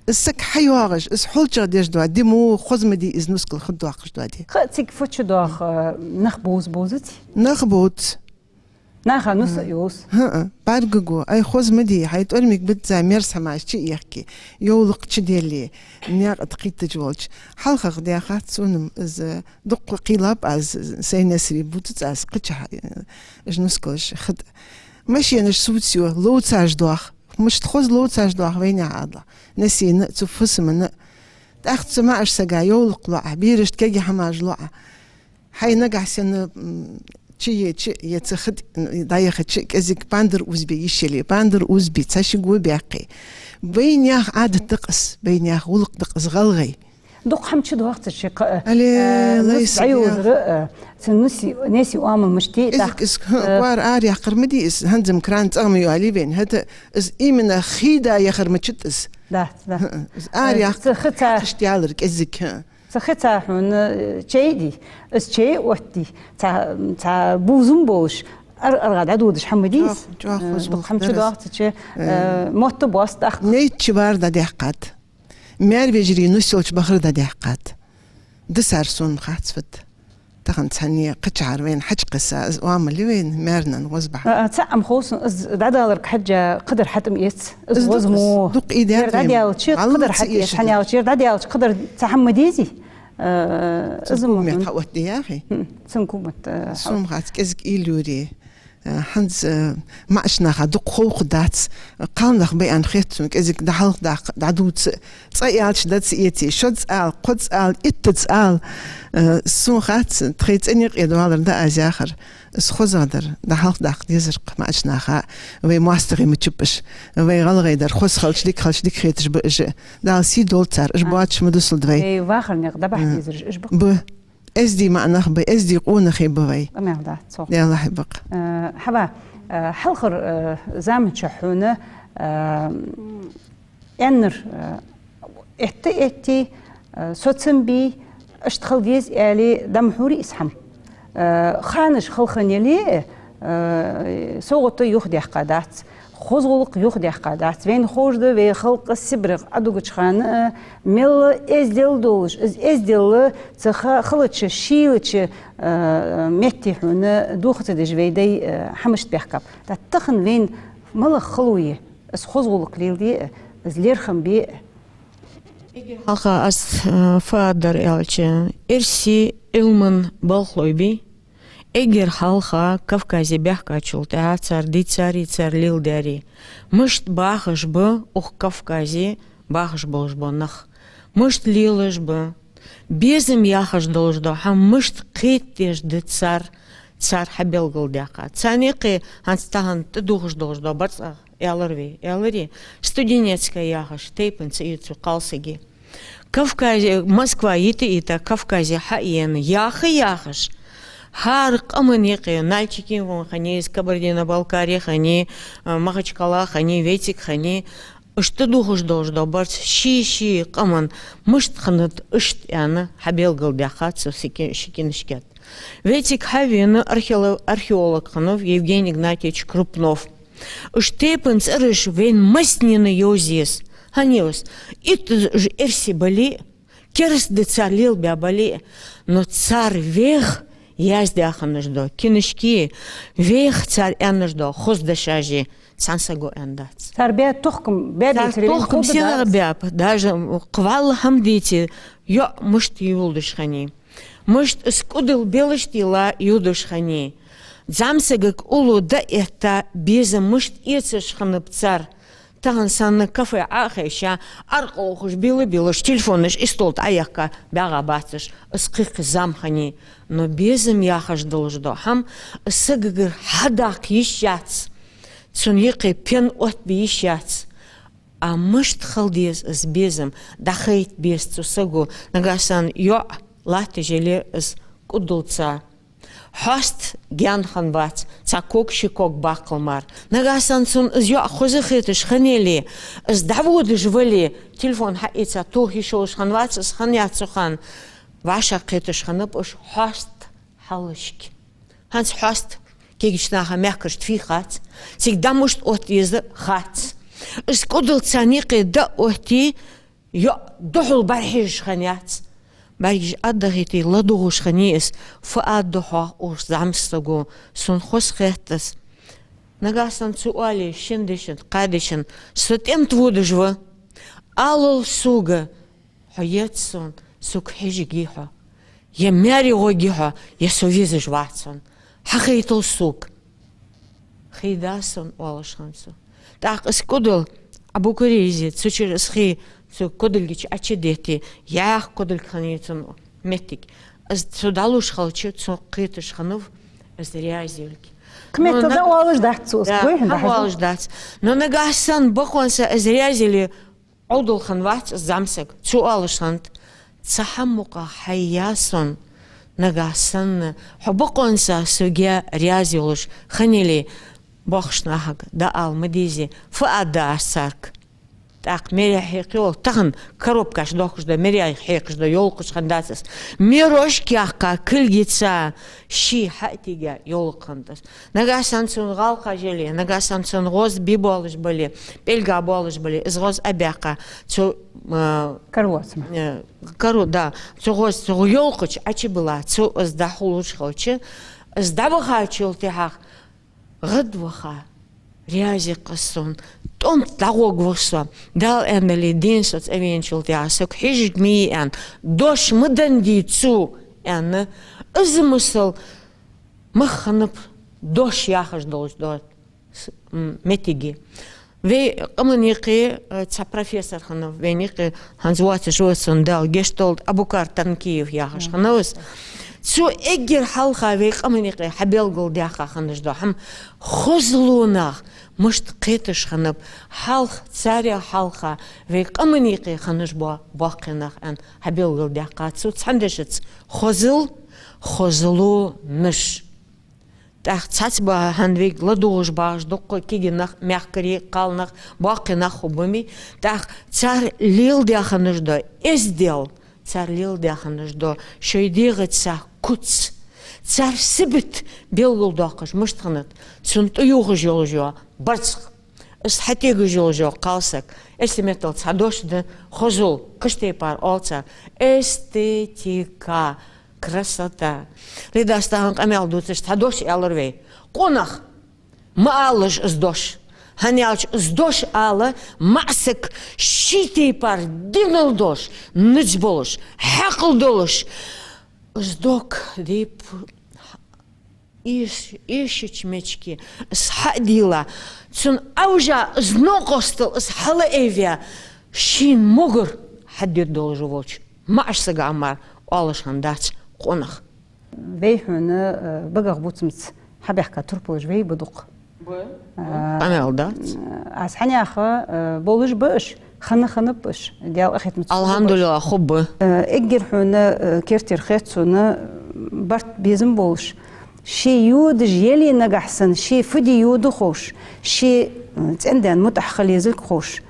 Из саг хьайоагӀаш, из хьулчагӀа деш дола ди мо хоза ма дий, из нускал хатӀадоаккхаш дола ди. Кхы а цига фу чудоагӀа, э, нах бовза-бовзаций? Нах бовз. Наха нус а йовз. ХӀаа, бӀаргаго, ай, хоза ма дий, хьай тӀормиг бизза мерза хӀамаш чуехке, йовлакх чуделле, наькъа тӀа кхийттача волча. ХьалхагӀа даьхад сона-м из, дуккха кхийлаб аз, сай Наьсаре бувцац аз, кхычахьа, э, уж нускалаш хатӀа. Машенаш сувцайо, ловцаш доах. Мишта хоза ловцаш доах вайнаьха Ӏаьдалах. Наьсана а, цу фусамна а. ТӀаккха цу маӀача сага йовлакх лу Ӏа, берашта кегий хӀамаш лу Ӏа. Хьай нагахь санна, м, чу еча, е цу хи тӀа дӀаяхача, кӀезига пандар узбе йиш яле, пандар узбе, цхьа ши го баьккхе. Вайнаьха Ӏадат да-кх из, вайнаьха гӀулакх да-кх из гӀалгӀай. Дукха хӀама чудоагӀа цу чу, кхы, э, Алле, э, нус лайса дӀайовзар, дӀаяхар, э, цу нуси, неси оамал мишта я, кӀезига тӀаккха, из, э, кӀоара араяьккхар ма дий из, хӀанз-м кран цӀагӀа ма йоалий вайна, хӀаьта из именно хий да яхар ма чуд из. Да, да. ХӀаъ, из, э, араяьккхар, цу хи ца хьакхашта ялар кӀезига, хӀаъ. Цу хи ца хьона, э, чай дий, из чай оттадий, цхьа, цхьа бувзам болаш, ар-, аргӀа дӀадодаш хӀама дий из. ЧӀоагӀа, чӀоагӀа, э, хоза дукха хӀама чудоагӀа цу чу, э, э, мотт боаца тӀаккха. Нейт чу вар дӀадаьккхад. Маьр-вежарий нус йолча бахар дӀадаьккхад. Да цар, сона хац фуд. Тахан цхьанне кхычахьара вайна хьачукхесса, из оамал я вайна, маьрнана гӀозбахьа. А, а, цхьа хӀама хов сона, из дӀадаларга хьежжа кхыдар хьатӀа ма эц, из гӀоза мо. Из дукха, из дукха ийдеш я вайна. Ер дӀадаьлча кхыдар хьатӀа эц, хӀана аьлча ер дӀадаьлча кхыдар цхьа хӀама ма дезий. Э, из мо хӀукумат хьаоттаде яхий? Хм, цун хӀукумат, э, сона хац, кӀезига уйла йоре. Э, хӀанз, э, маӀача наха дукха ховкхадац, кхалнах ба аьнна хет сона, кӀезига дӀахьалхадаккха, дӀадувца, цкъа аьлча дӀа ца эце, шозза ала, кхозза ала, иттазза ала. Э, сона хац, тхоай цӀен юкъе доаллар да аз яхар. Из хозагӀа дар, дӀахьалхадаккха дезар-кх маӀача наха, вай моастагӀий ма чуппаш, вай гӀалгӀай дар хоза хилча дика, хилча дика хеташ ба уж. Дала сий долда цар, уж боацаш ма дусалда вай. Вай вахара никъ дӀабахьа дезараш уж ба-кх. Ба. Эздий маӀа нах ба, эздий къонахий ба вай. Къамаьл дац цох. Даьла хьа ба-кх. Э, хьава, э, хьалхара, э, заман чухь хьона, э, аьннар, э, этта эттий, э, соцам бий, иштта хила деза аьле, дӀа ма хьурий из хӀама. Э, ханаш хала хинна яле, э, совгӀата юхадаьккха дац. Хоза гӀулакх юхадаьккха дац. Вайна ховш да, вай халкъ Сибрех Ӏодугача хана, э, мел эздел долаш, из эздел цу ха-, хилача, шийлача, э, метте хьона доха ца деш вай дай, э, хӀамашта баьхкаб. ТӀаккха тахан вайна малагӀа хало я, из хоза гӀулакх леладе, из лерхӀам бе. Эггара хьалха аз, э, фу аргдар аьлча, эрсий Ӏилман болхлой бий. Эггара хьалха Кавказе баьхкачул тӀехьагӀа цар дийцарий, цар леладаьрий. Мишта бахаш ба укх Кавказе бахаш болаш бола нах. Мишта лелаш ба. Безам яхаш долаш дола хӀама мишта кхетадеш да цар, цар хьабелгалдаьккха. Царна юкъе хӀанз тахан тӀадувхаш долаш дола барзкъа аьлар вай, аьларий, Студенецкая яхаш тайпан цӀи я цу кхалсага. Кавказе, Москва йита-йита, Кавказе хьаена, яха яхаш, хӀара къаман юкъе, Нальчикера вон хиннай из, Кабардино-Балкаре хиннай, а, Махачкала хиннай, вециг хиннай, иштта дувхаш долаш дола барзкъа ший-ший къаман мишта хиннад иштта аьнна хьабелгалдаьккхад цо ший ки-, ший кинашка тӀа. Вециг хьавена археоло-, археолог хиннав Евгений Игнатьевич Крупнов. Уж тайпан цӀераш вайна массанена йовза еза. ХӀана йовза? Итт уж эрсий бале а, кераста да цар лелабаь бале а, но цар вех яздаь хиннаш дола кинашкеи, вех цар аьннаш дола хоза дешаши цхьан саго аьнна дац. Цар баь тохкам, баь, цар бецаре тохкам сенах баьб, даже кхы валла хӀама дийце, йоӀ мишта йолдаш хиннай. Мишта из кӀудал белашта йилла йодаш хиннай. ЗӀамсагага уллув дӀаэтта безам мишта эцаш хиннаб цар. Тахан санна кафе Ӏо а хайша, аркъа ухаш, била-билаш, телефонаш истол тӀа Ӏояхка баьгӀа бацаш, из кхы-кхы зама хиннай. Но безам яхаш долаш дола хӀама, из сагагара хьадаккха йиш яц. Цун юкъе пен оттабе йиш яц. А мишта хила деза из безам, дӀахайта беза цу саго, нагахьа санна йоӀ латташ яле из кӀудалца. Хьоаста гаьна хиннавац, цхьа ког, ши ког баккхал мара. Нагахьа санна цунна из йоӀ хоза хеташ хинна яле, из дӀаводаш вале, телефон хьаийца тоха йиш йолаш хиннавац из, хиннаяц цу хана. ВӀашагӀкхеташ хиннаб уж хьоаста хьалашка. ХӀанз хьоаста кегийча наха мехкарашта фу хац, цига дӀа мишта отта еза хац. Из кӀудал царна юкъе дӀаоттае, йоӀ духьал бӀарахьежаш хиннаяц. БӀаргаш Ӏодахийте, ладувгӀаш хиннай из, фу аргда хьох, оалаш, зӀамсаго, сона хоза хет из. Нагахьа санна цо оале шин дешан, кхаь дешан, со тӀем тӀа водаш ва. Алал сога, хьо еза сона, сога хьежаргья хьо. Е маьре гӀоргья хьо, е со везаш вац хьона. Хьахайтал сога. Хий да сона, оалаш хиннад цо. ТӀаккха из кӀудал Ӏобукъаре из, цу чура из хий цу кӀудалга чу Ӏочудетте, яха кӀудалг хиннай цун моттиг. Из цо дӀалуш хилча, цо кхеташ хиннав из раьза йилга. Кхы меттел да оалаш дац цо, из да, гой хьона хьа дӀахьажа оалаш дац. Но нагахьа санна бокъонца из раьза йиле Ӏовдал хиннавац из зӀамсаг. Цо оалаш хиннад: «Цхьа хӀама мукъагӀа хьайя сона, нагахьа санна хьо бокъонца сога раьза йолаш хиннай, боккхийча нахага дӀаала ма дезий, фу аргда аз царга?» ТӀаккха мере хьекхайоал, тахан коробкаш дохкаш да, мере хьекхаш да, йолакхаш хиннадац из. Мерошка яьккха кулгаца ший хьа а тийга йолакх хиннад из. Нагахьа санна цун гӀалкхаш яле, нагахьа санна цун гӀоз бе боалаш бале, пӀелгах боалаш бале, из гӀоз а баьккха, цо, а, кара лоацам, э, кара, да, цу гӀоз, цу йолакхача Ӏочубилла, цо из дӀахьулуш хилча, из дӀавахачул тӀехьагӀа гӀадваха, раьза я-кх аз сона, тӀом тӀа дӀагӀоргва со, Дала аьннадале, дийна со цӀавеначул тӀехьагӀа сога хьежарг ма йий аьнна, дош ма деннадий цо, аьнна, из масал мах хиннаб дош яхаш долаш дола с-, м, моттиг. Вай къаман юкъе, э, цхьа профессор хиннав, вайна юкъе хӀанз воацаш ва, цун Дала гешт долда, Абукар Танкиев яхаш хиннав из. Цо эггара хьалха вай къаман юкъе хьабелгалдаьккха хиннаш дола хӀама хозлонах мишта кхеташ хиннаб, хьалха, царех хьалха вай къаман юкъе хиннаш бола боккхий нах аьнна хьабелгалдаьккхад цо цхьан дешаца: хозал, хозлонаш. ТӀаккха цхьацца бахьан вайга ладувгӀаш багӀаш дукха кегий нах, мехкарий, кхалнах, боккхий нах хургба-м. ТӀаккха цар леладаь хиннаш дола эздел, цар леладаь хиннаш дола шоай дегӀаца куц, цар сибат белгалдоаккхаш мишта хиннад, цунна тӀаювхаш йолаш йола барзкъа, из хьатегаш йолаш йола кхалсаг. Эрсий меттала цхьа дош да, хозал, кхыча тайпара оал цар: эстетика, красота. Лида, аз тахан къамаьл дувцаш цхьа дош аьлар вай. Къонах, ма алалаш из дош. ХӀана аьлча из дош ала маӀа саг ший тайпара динал долаш, низ болаш, хьаькъал долаш, из дог дийп эш-, эшача мечке из хьа а дийла, цун Ӏовижа из новкъостал из хьалаайве, шийна могар хьадергдолаш волча маӀача сага мара оалаш хиннадац къонах. Вай хьона, э, багах бувцамца хьабаьхка турпалаш вай ба дукха. Ба. А, къамаьл дац. Аз хьанаьха, э, болаш ба уж, хинна хиннаб уж, Даьла къахетамца. Алхьамдулиллахь, хургба. Э, эггара хьона, э, кертера хет сона, барт, безам болаш, ше йодаш яле нагахьа санна, ше фу де йода ховш, ше, э, цӀен-даьна мутӀахьа хила езалга ховш,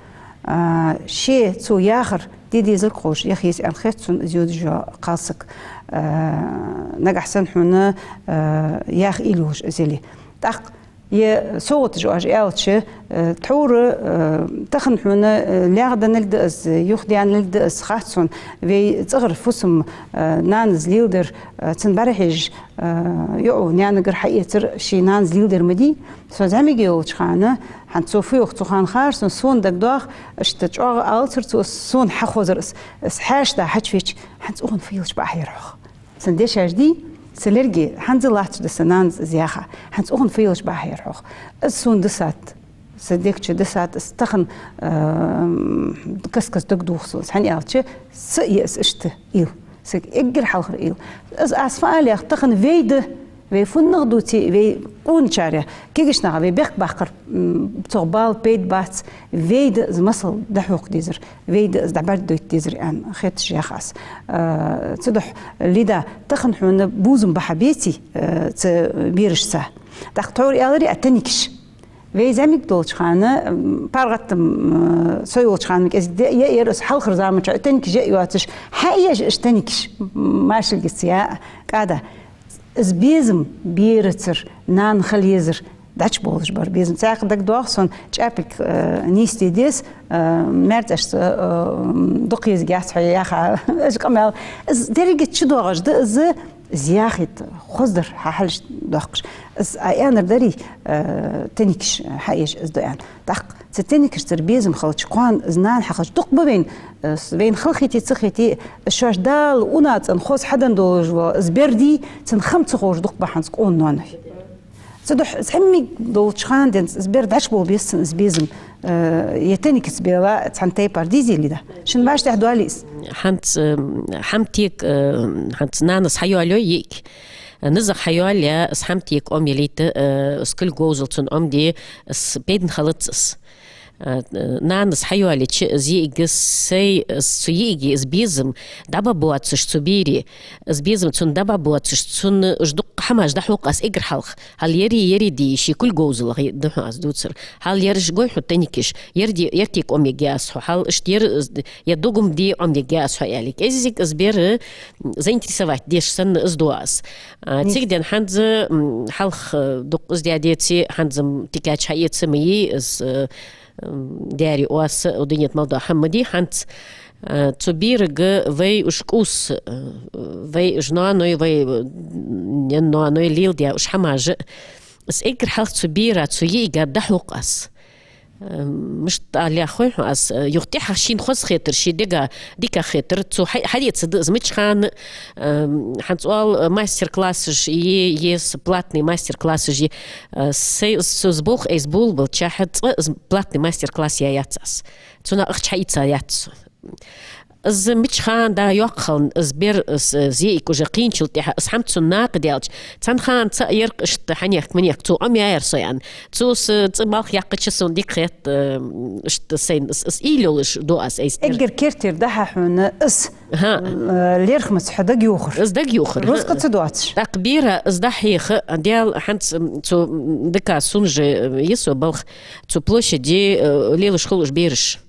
а, ше цо яхар де дезалга ховш яха еза аьнна хет сона из йодаш йола кхалсаг, а, нагахьа санна хьона, а, яха уйла йолаш из яле. ТӀаккха е совгӀаташ оаш аьлча, э, тхьовра, э, тахан хьона, э, лаьгӀданилга да из, юхадаьннилга да из, хац сона, вай цӀагӀара фусам, э, нанас леладер, э, цун бӀарахьежаш, э, йоӀо наьнагара хьаэцар ший нанас леладер ма дий. Со зӀамига йолча хана, хӀанз цо фу йоах цу хана хар сона, сона дагадоагӀа, иштта чӀоагӀа алацар цо, сона хьахозар из, из хьаьшта хьачувеча, хӀанз цӀогӀа фу йолча бакъахьа яр хьох. Са дешаш дий, са лерге, хӀанз а латташ да са нанас из яха, хӀанз цӀогӀа фу йолча бакъахьа яр хьох. Из сона дисад, са дег чу дисад, из тахан, э, каст-каста дагадох сона, хӀана аьлча, са я из иштта уйла, сага эггара хьалхара уйла. Из аз фу ала яхар, тахан вай да, вай фуннагӀа дувце, вай къоначар, кегийча наха вай бехк баккхар, м, цох бала пайда бац, вай да из масал дӀахьокха дезар, вай да из дӀабӀаргадайта дезар аьнна хеташ ях аз. Э, цудухьа, Лида, тахан хьона бувзам бахьа беций, э, цу берашца? ТӀаккха тхьовра аьлар Ӏа тенникаш. Вай зӀамига долча хана, м, паргӀата, м, со йолча хана кӀезига де а яр, аз хьалхарча заманчухь тенникаш я а йоацаш, хьаеш уж тенникаш, м, машалгаца я а, кӀада. Из безам берацара нана хила езар дӀачуболаш бар безам. Цхьаькха дагадоагӀа сона, чӀаьпилг, э, нийсде деза, э, маьрцӀашца, э, дукха езаргьяц хьо яха, уж къамаьл. Из деррига чудоагӀаш да, из, из яхийта, хоздар хьахьалаш доаккхаш. Из а аьннар дарий, э, тенникаш хьаеш из да аьнна. ТӀаккха цу тенникашцара безам хилча, кхоана из нана хьахилча дукха ба вайна, э, с-, вайна халахетий, ца хетий, шоаш Дала унацӀен хоза хьаденна долаш вола из бер дий, цун хам ца ховш дукха ба хӀанз къона ноаной. Цудухьа зӀамига долча хана денз из бер дӀачубовла беза цун из безам, э, е тенникаца бела цхьан тайпара дезий, Лида? Шун башха тӀехь доалий из? хӀанз, э, хӀама тек, э, хӀанз нанас хьайоалаю йиӀиг. НизагӀа хьайоалаяь, из хӀама тек Ӏомаялийта, э, из кулг говзал цунна Ӏомаде, из пайдана хилац из. Э, нанас хьайоалайича, из йиӀиг, сай, из цу йиӀига из безам дӀабоацаш цу берий, из безам цунна дӀабоацаш, цунна уж дуккха хӀамаш дӀахьокх аз эггара хьалха. Хьал яри, яри ди, ший кулг говзалах дӀахьу аз дувцар. Хьал яраш гой хьона тайникаш, яр ди, яр тек Ӏомаергья аз хьо. Хьал иштта яр, я дугам ди Ӏомаергья аз хьо, аьле. КӀеззига из бер, м, заинтересовать деш санна из ду аз. А, цига денз хӀанз, м, хьалха, э, дукха из даь деце, хӀанз-м тикача хьаэца ма йий, из, э, м, даьри, оаца, о, дунен тӀа мел дола хӀама ма дий хӀанз. Э, цу берага вай уж кӀувс, э, вай уж ноаной, вай, э, наьн-ноаной леладаь уж хӀамаш а, из эггара хьалха цу бера, цу йиӀига дӀахьокх аз. Э, мишта ала лаьрхӀа хой хьона аз, э, юха тӀехьагӀа шийна хоза хетар, ший дега дикагӀа хетар, цо хьа-, хьаэцаргда из мича хана, э, хӀанз оал, э, мастер-классаш е, е с-, платный мастер-классаш е, э, сай, с-, с-, болх айса болабалчахьа цкъа из платный мастер-класс яь яц аз. Цунах ахча хьаийца яц со. Из мича хана дӀайоаккхална, из бер, из, из йиӀиг уже кхийначул тӀехьагӀа, из хӀама цунна накха даьлча, цхьан хана цаӀ яр-кх иштта хьанехк-манехк, цо Ӏомаяьяр со аьнна. Цо са цӀи малх яьккхача сона дика хет, э, иштта сайна из, из уйла йолаш ду аз айса дар. Эггара кертера дахьа хьона из, ХӀаъ. э, лерхӀамца хьо дагайохар. Из дагайохар, ХӀаъ. Рузкъа ца доацаш. ТӀаккха бера из дӀахьеха, Даьла хӀанз, м, цу, м, дика сона же, э, я со балха, цу площаде, э, лелаш хул уж бераш.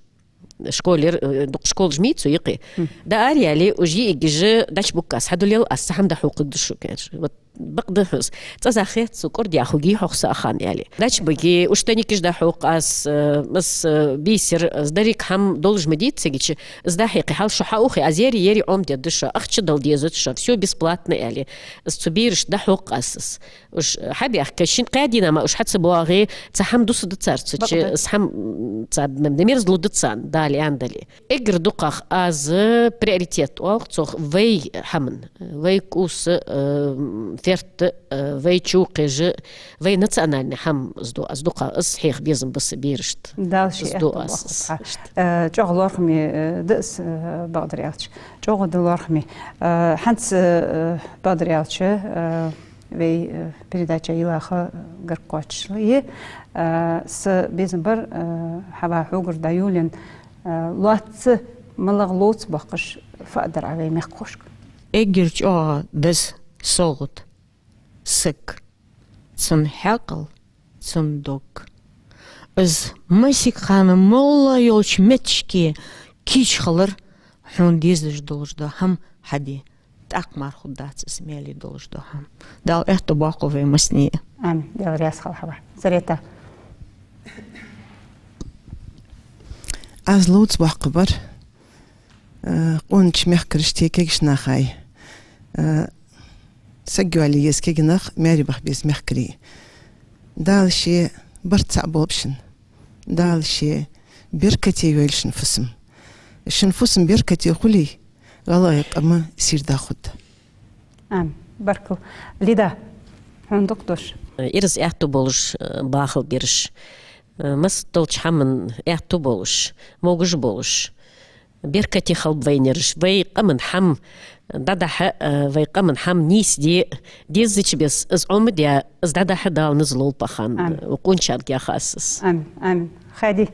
Школера, э, дукха школаш ма йий цу юкъе. Мгм. ДӀаараяьле, уж йиӀигаш дӀачубуг аз, хьадулъяла аз, цхьа хӀама дӀахьокхаргда шуга, аьлар. Вот бакъда хьона из. ЦӀаза хет цо, кӀордаяь хургья хьох са а хана, аьле. ДӀачубуге, уж тайникаш дӀахьокх аз, э, из, э, бисер, из деррига хӀама долаш ма дий цига, из дӀахьекхе, хьал шо хьаухе, аз яри, яри Ӏомадергда шо, ахча дала дезац шо, всё бесплатно, аьле. Из цу берашта дӀахьокх аз из. Уж хьабаьхка, шин-кхаь дийнахьа мара уж хьа ца боагӀе, цхьа хӀама дусаргда цар цу чу, бакъда. Цхьа хӀама, м, цхьа м-, мерза лургда царна, Дала аьнна дале. Эггара дукхагӀа аз приоритет оал цох вай хӀаман, вай кӀувс, э, ферт, э, вай чувкхеш, вай национальный хӀама из ду аз дукхагӀа, из хьеха безам ба са берашта. Дала ший аьттув боаккхалба хьа. Э, чӀоагӀа лоархӀаме, э, да из, э, бакъдар аьлча. ЧӀоагӀа да лоархӀаме. Э, хӀанз, э, бакъдар аьлча, э, вай, э, передача йилаха гарга кхоачашла я, э, са безам бар, э, хьавар хьогара дӀайолаенна, э, лоацца малагӀа ловца боаккхаш фу дар Ӏа вай мехкахошка? Эггара чӀоагӀа деза совгӀат саг, цун хьаькъал, цун дог. Из массе хана моллагӀа йолча метташка кийча хилар хьона дезаш долаш дола хӀама хьаде. ТӀаккха мара хургдац из маьле долаш дола хӀама. Дала аьттув боаккхалба вай массане а. Амин. Даьла раьза хилва хьа. Зарета. Аз ловца боаккхаргбар, э, къонача мехкарашта, кагийча нахага. Э, саг йоалае еза кагий нах, маьре баха беза мехкарий. Дала ше барт цхьа болба шун. Дала ше беркате йойла шун фусам. Шун фусам беркате хуле, гӀалгӀай къам сийрда хургда. Амин. Баркал. Лида, хьона дукха дош. Ираз аьттув болаш, э, бахалба бераш. Э, массадолча хӀаман аьттув болаш, могаш болаш. Беркате хилба вайна ераш. Вай къаман хӀама дӀадахьа, э, вай къаман хӀама нийсде, дезача беса из Ӏомадаь, из дӀадахьа Дала низ лулба хьа. Амин. Э, къоначарга яха аз из. Амин, амин. Хади,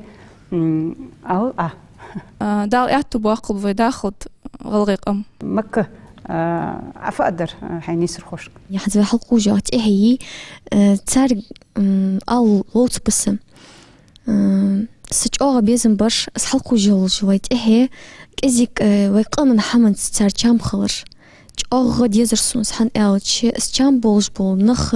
м, ал, а. А, Дала аьттув боаккхалба вай дахалда гӀалгӀай къам. Макка, а, Ӏа фу дар, а, хьай нийсархошка? Я хӀанз вай хьалкхувш йола тӀехье, э, царга, м, ала ловца ба са. Э, са чӀоагӀа безам бар, аз хьалкхувш йолча вай тӀехье, кӀезига, э, вай къаман хӀаманца цар чам хилар. ЧӀоагӀа дезар сона, хӀана аьлча, из чам болаш бола нах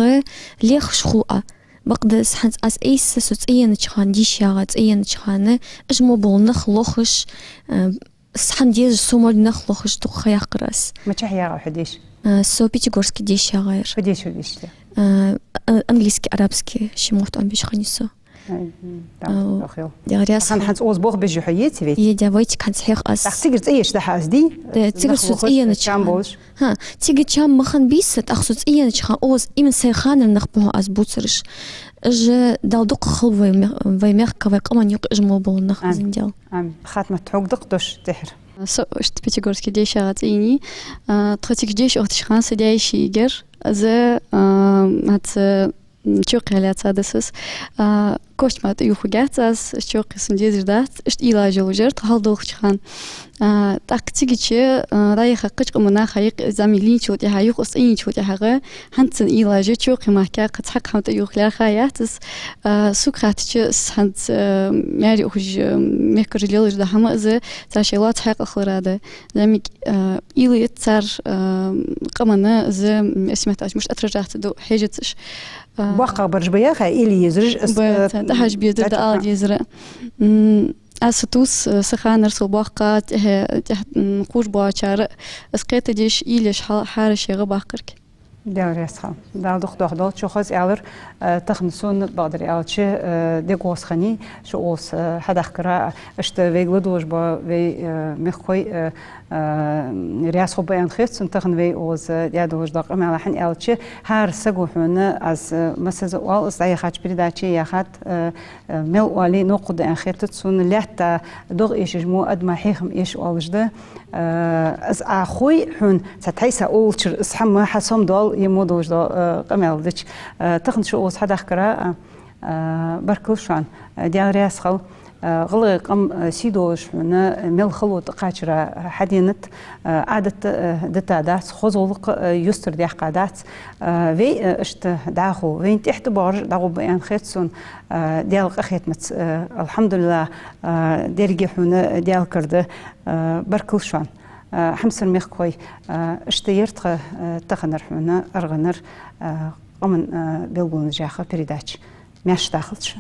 лехаш хул Ӏа. Бакъда из хӀанз аз айса со цӀаенача хана, дийша ягӀа цӀаенача хана, уж мо бола нах лохаш, э, из хӀана дезаш, со морг нах лохаш дукха ха яьккхар аз. Мичахьа ягӀа хьо дийша? Э, со Пятигорске дийша ягӀа яр. Фу дийша, фу дийша? Э, а-, английски, арабски, ши мотт Ӏомабеш хиннай со. Ай, м, там, ау, ох, йо. Даьла раьза хилва. ХӀанз укхаза болх беш хьо еций вай? Е, да, вайцига хӀанз хьех аз. ТӀаккха цигара цӀаенача дӀахьа аз дий? Да, цигара со цӀаенача хана. Нах лохаш, чам болаш. ХӀа, цига чам махана бийса, тӀаккха со цӀаенача хана, укхаза именно сай ханара нах ба хьона аз бувцараш. Уж Дала дукха хилба вай мех-, вай мехка, вай къаман юкъе уж мо бола нах, амин, зинделла. Амин. Хатмат, хьога дукха дош тӀехьара. Со иштта Пятигорске дешагӀа цӀи йийнай. А, тхо цига деша ухаш хана са даь-йиший йигар. Из, а, хӀанз, м, чокхе лаьца да сас. А, коча мара тӀаювхаргьяц аз, чокхе сона дезаш дац, иштта уйлаш йолаш яр тхо хьалдолхача хана. А, тӀаккха цигача, а, дӀаяха кхыча къаман наха юкъе, зӀамига лийнначул тӀехьагӀа, юха из цӀи йийнначул тӀехьагӀа, хӀанз цун уйлаш я, чокхе мара кхы цхьаккха хӀама тӀаювха лаьрхӀа яц аз. А, сога хаьттача, аз хӀанз, а, маьре ухаш, а, мехкара лелаш да хӀама из, цар шоай лоаца хьаькъал хилара да. ЗӀамига, а, уйла я цар, а, къаман из, м, эрсий меттала мишта отражаться ду хьежац уж. А, боккхагӀбараш ба яхаш, уйла езараш, аз, ба, а, ца, дӀахьажа безар, дӀа ала дезар. М, аз са тус, а, са ханара сол боккха, тӀехьа, тӀехьа, м, кхувш боагӀачар, аз кхетадеш, уйла еш хьа-, хьара шегӀа баккхарг. Даьла раьза хилва. Дала дукха дохадолда. Шо хоза аьлар, а, тахан сона, бакъдар аьлча, а, дегӀа гӀос хиннай шо укхаза, а, хьадахкара, а, иштта вайга ладувгӀаш ба вай, а, мехкахой, а, а, раьза хургба аьнна хет сона тахан вай укхаза даь долаш дола къамаьл, хӀана аьлча, хӀара саго хьона аз, а, массаза оал, аз дӀаяхача передаче яхад, а, а, мел оале новкъа да аьнна хетац сона, лаьтта догӀа эшаш мо адамий хьехам эша оалаш да. А, аз Ӏа хой хьона, цхьа тхьайса уллачара аз хӀама хьа сомадоал, е мо долаш дола, а, къамаьл дича. А, тахан шо укхаза хьадахкара, а, а, баркал шоана, а, Даьла раьза хилва. А, гӀалгӀай къам, а, сий долаш хьона, а, мел хало тӀакхачара, а, хьаденад, а, Ӏадат, а, дита дац, хоза гӀулакх, а, юстара даьккха дац. А, вай, а, иштта дӀахо, вайна тӀехьа тӀабоагӀараш дӀагӀоргба аьнна хет сона, а, Даьла къахетамца, а, алхьамдулиллахӀ, а, деррига хьона Даьла кара да, а, баркал шоана. А, хьамсара мехкахой, а, иштта яр тха, а, таханара хьона аргӀанара, а, къаман, а, белгалонаш яха передача. Маьрша дахалда шо.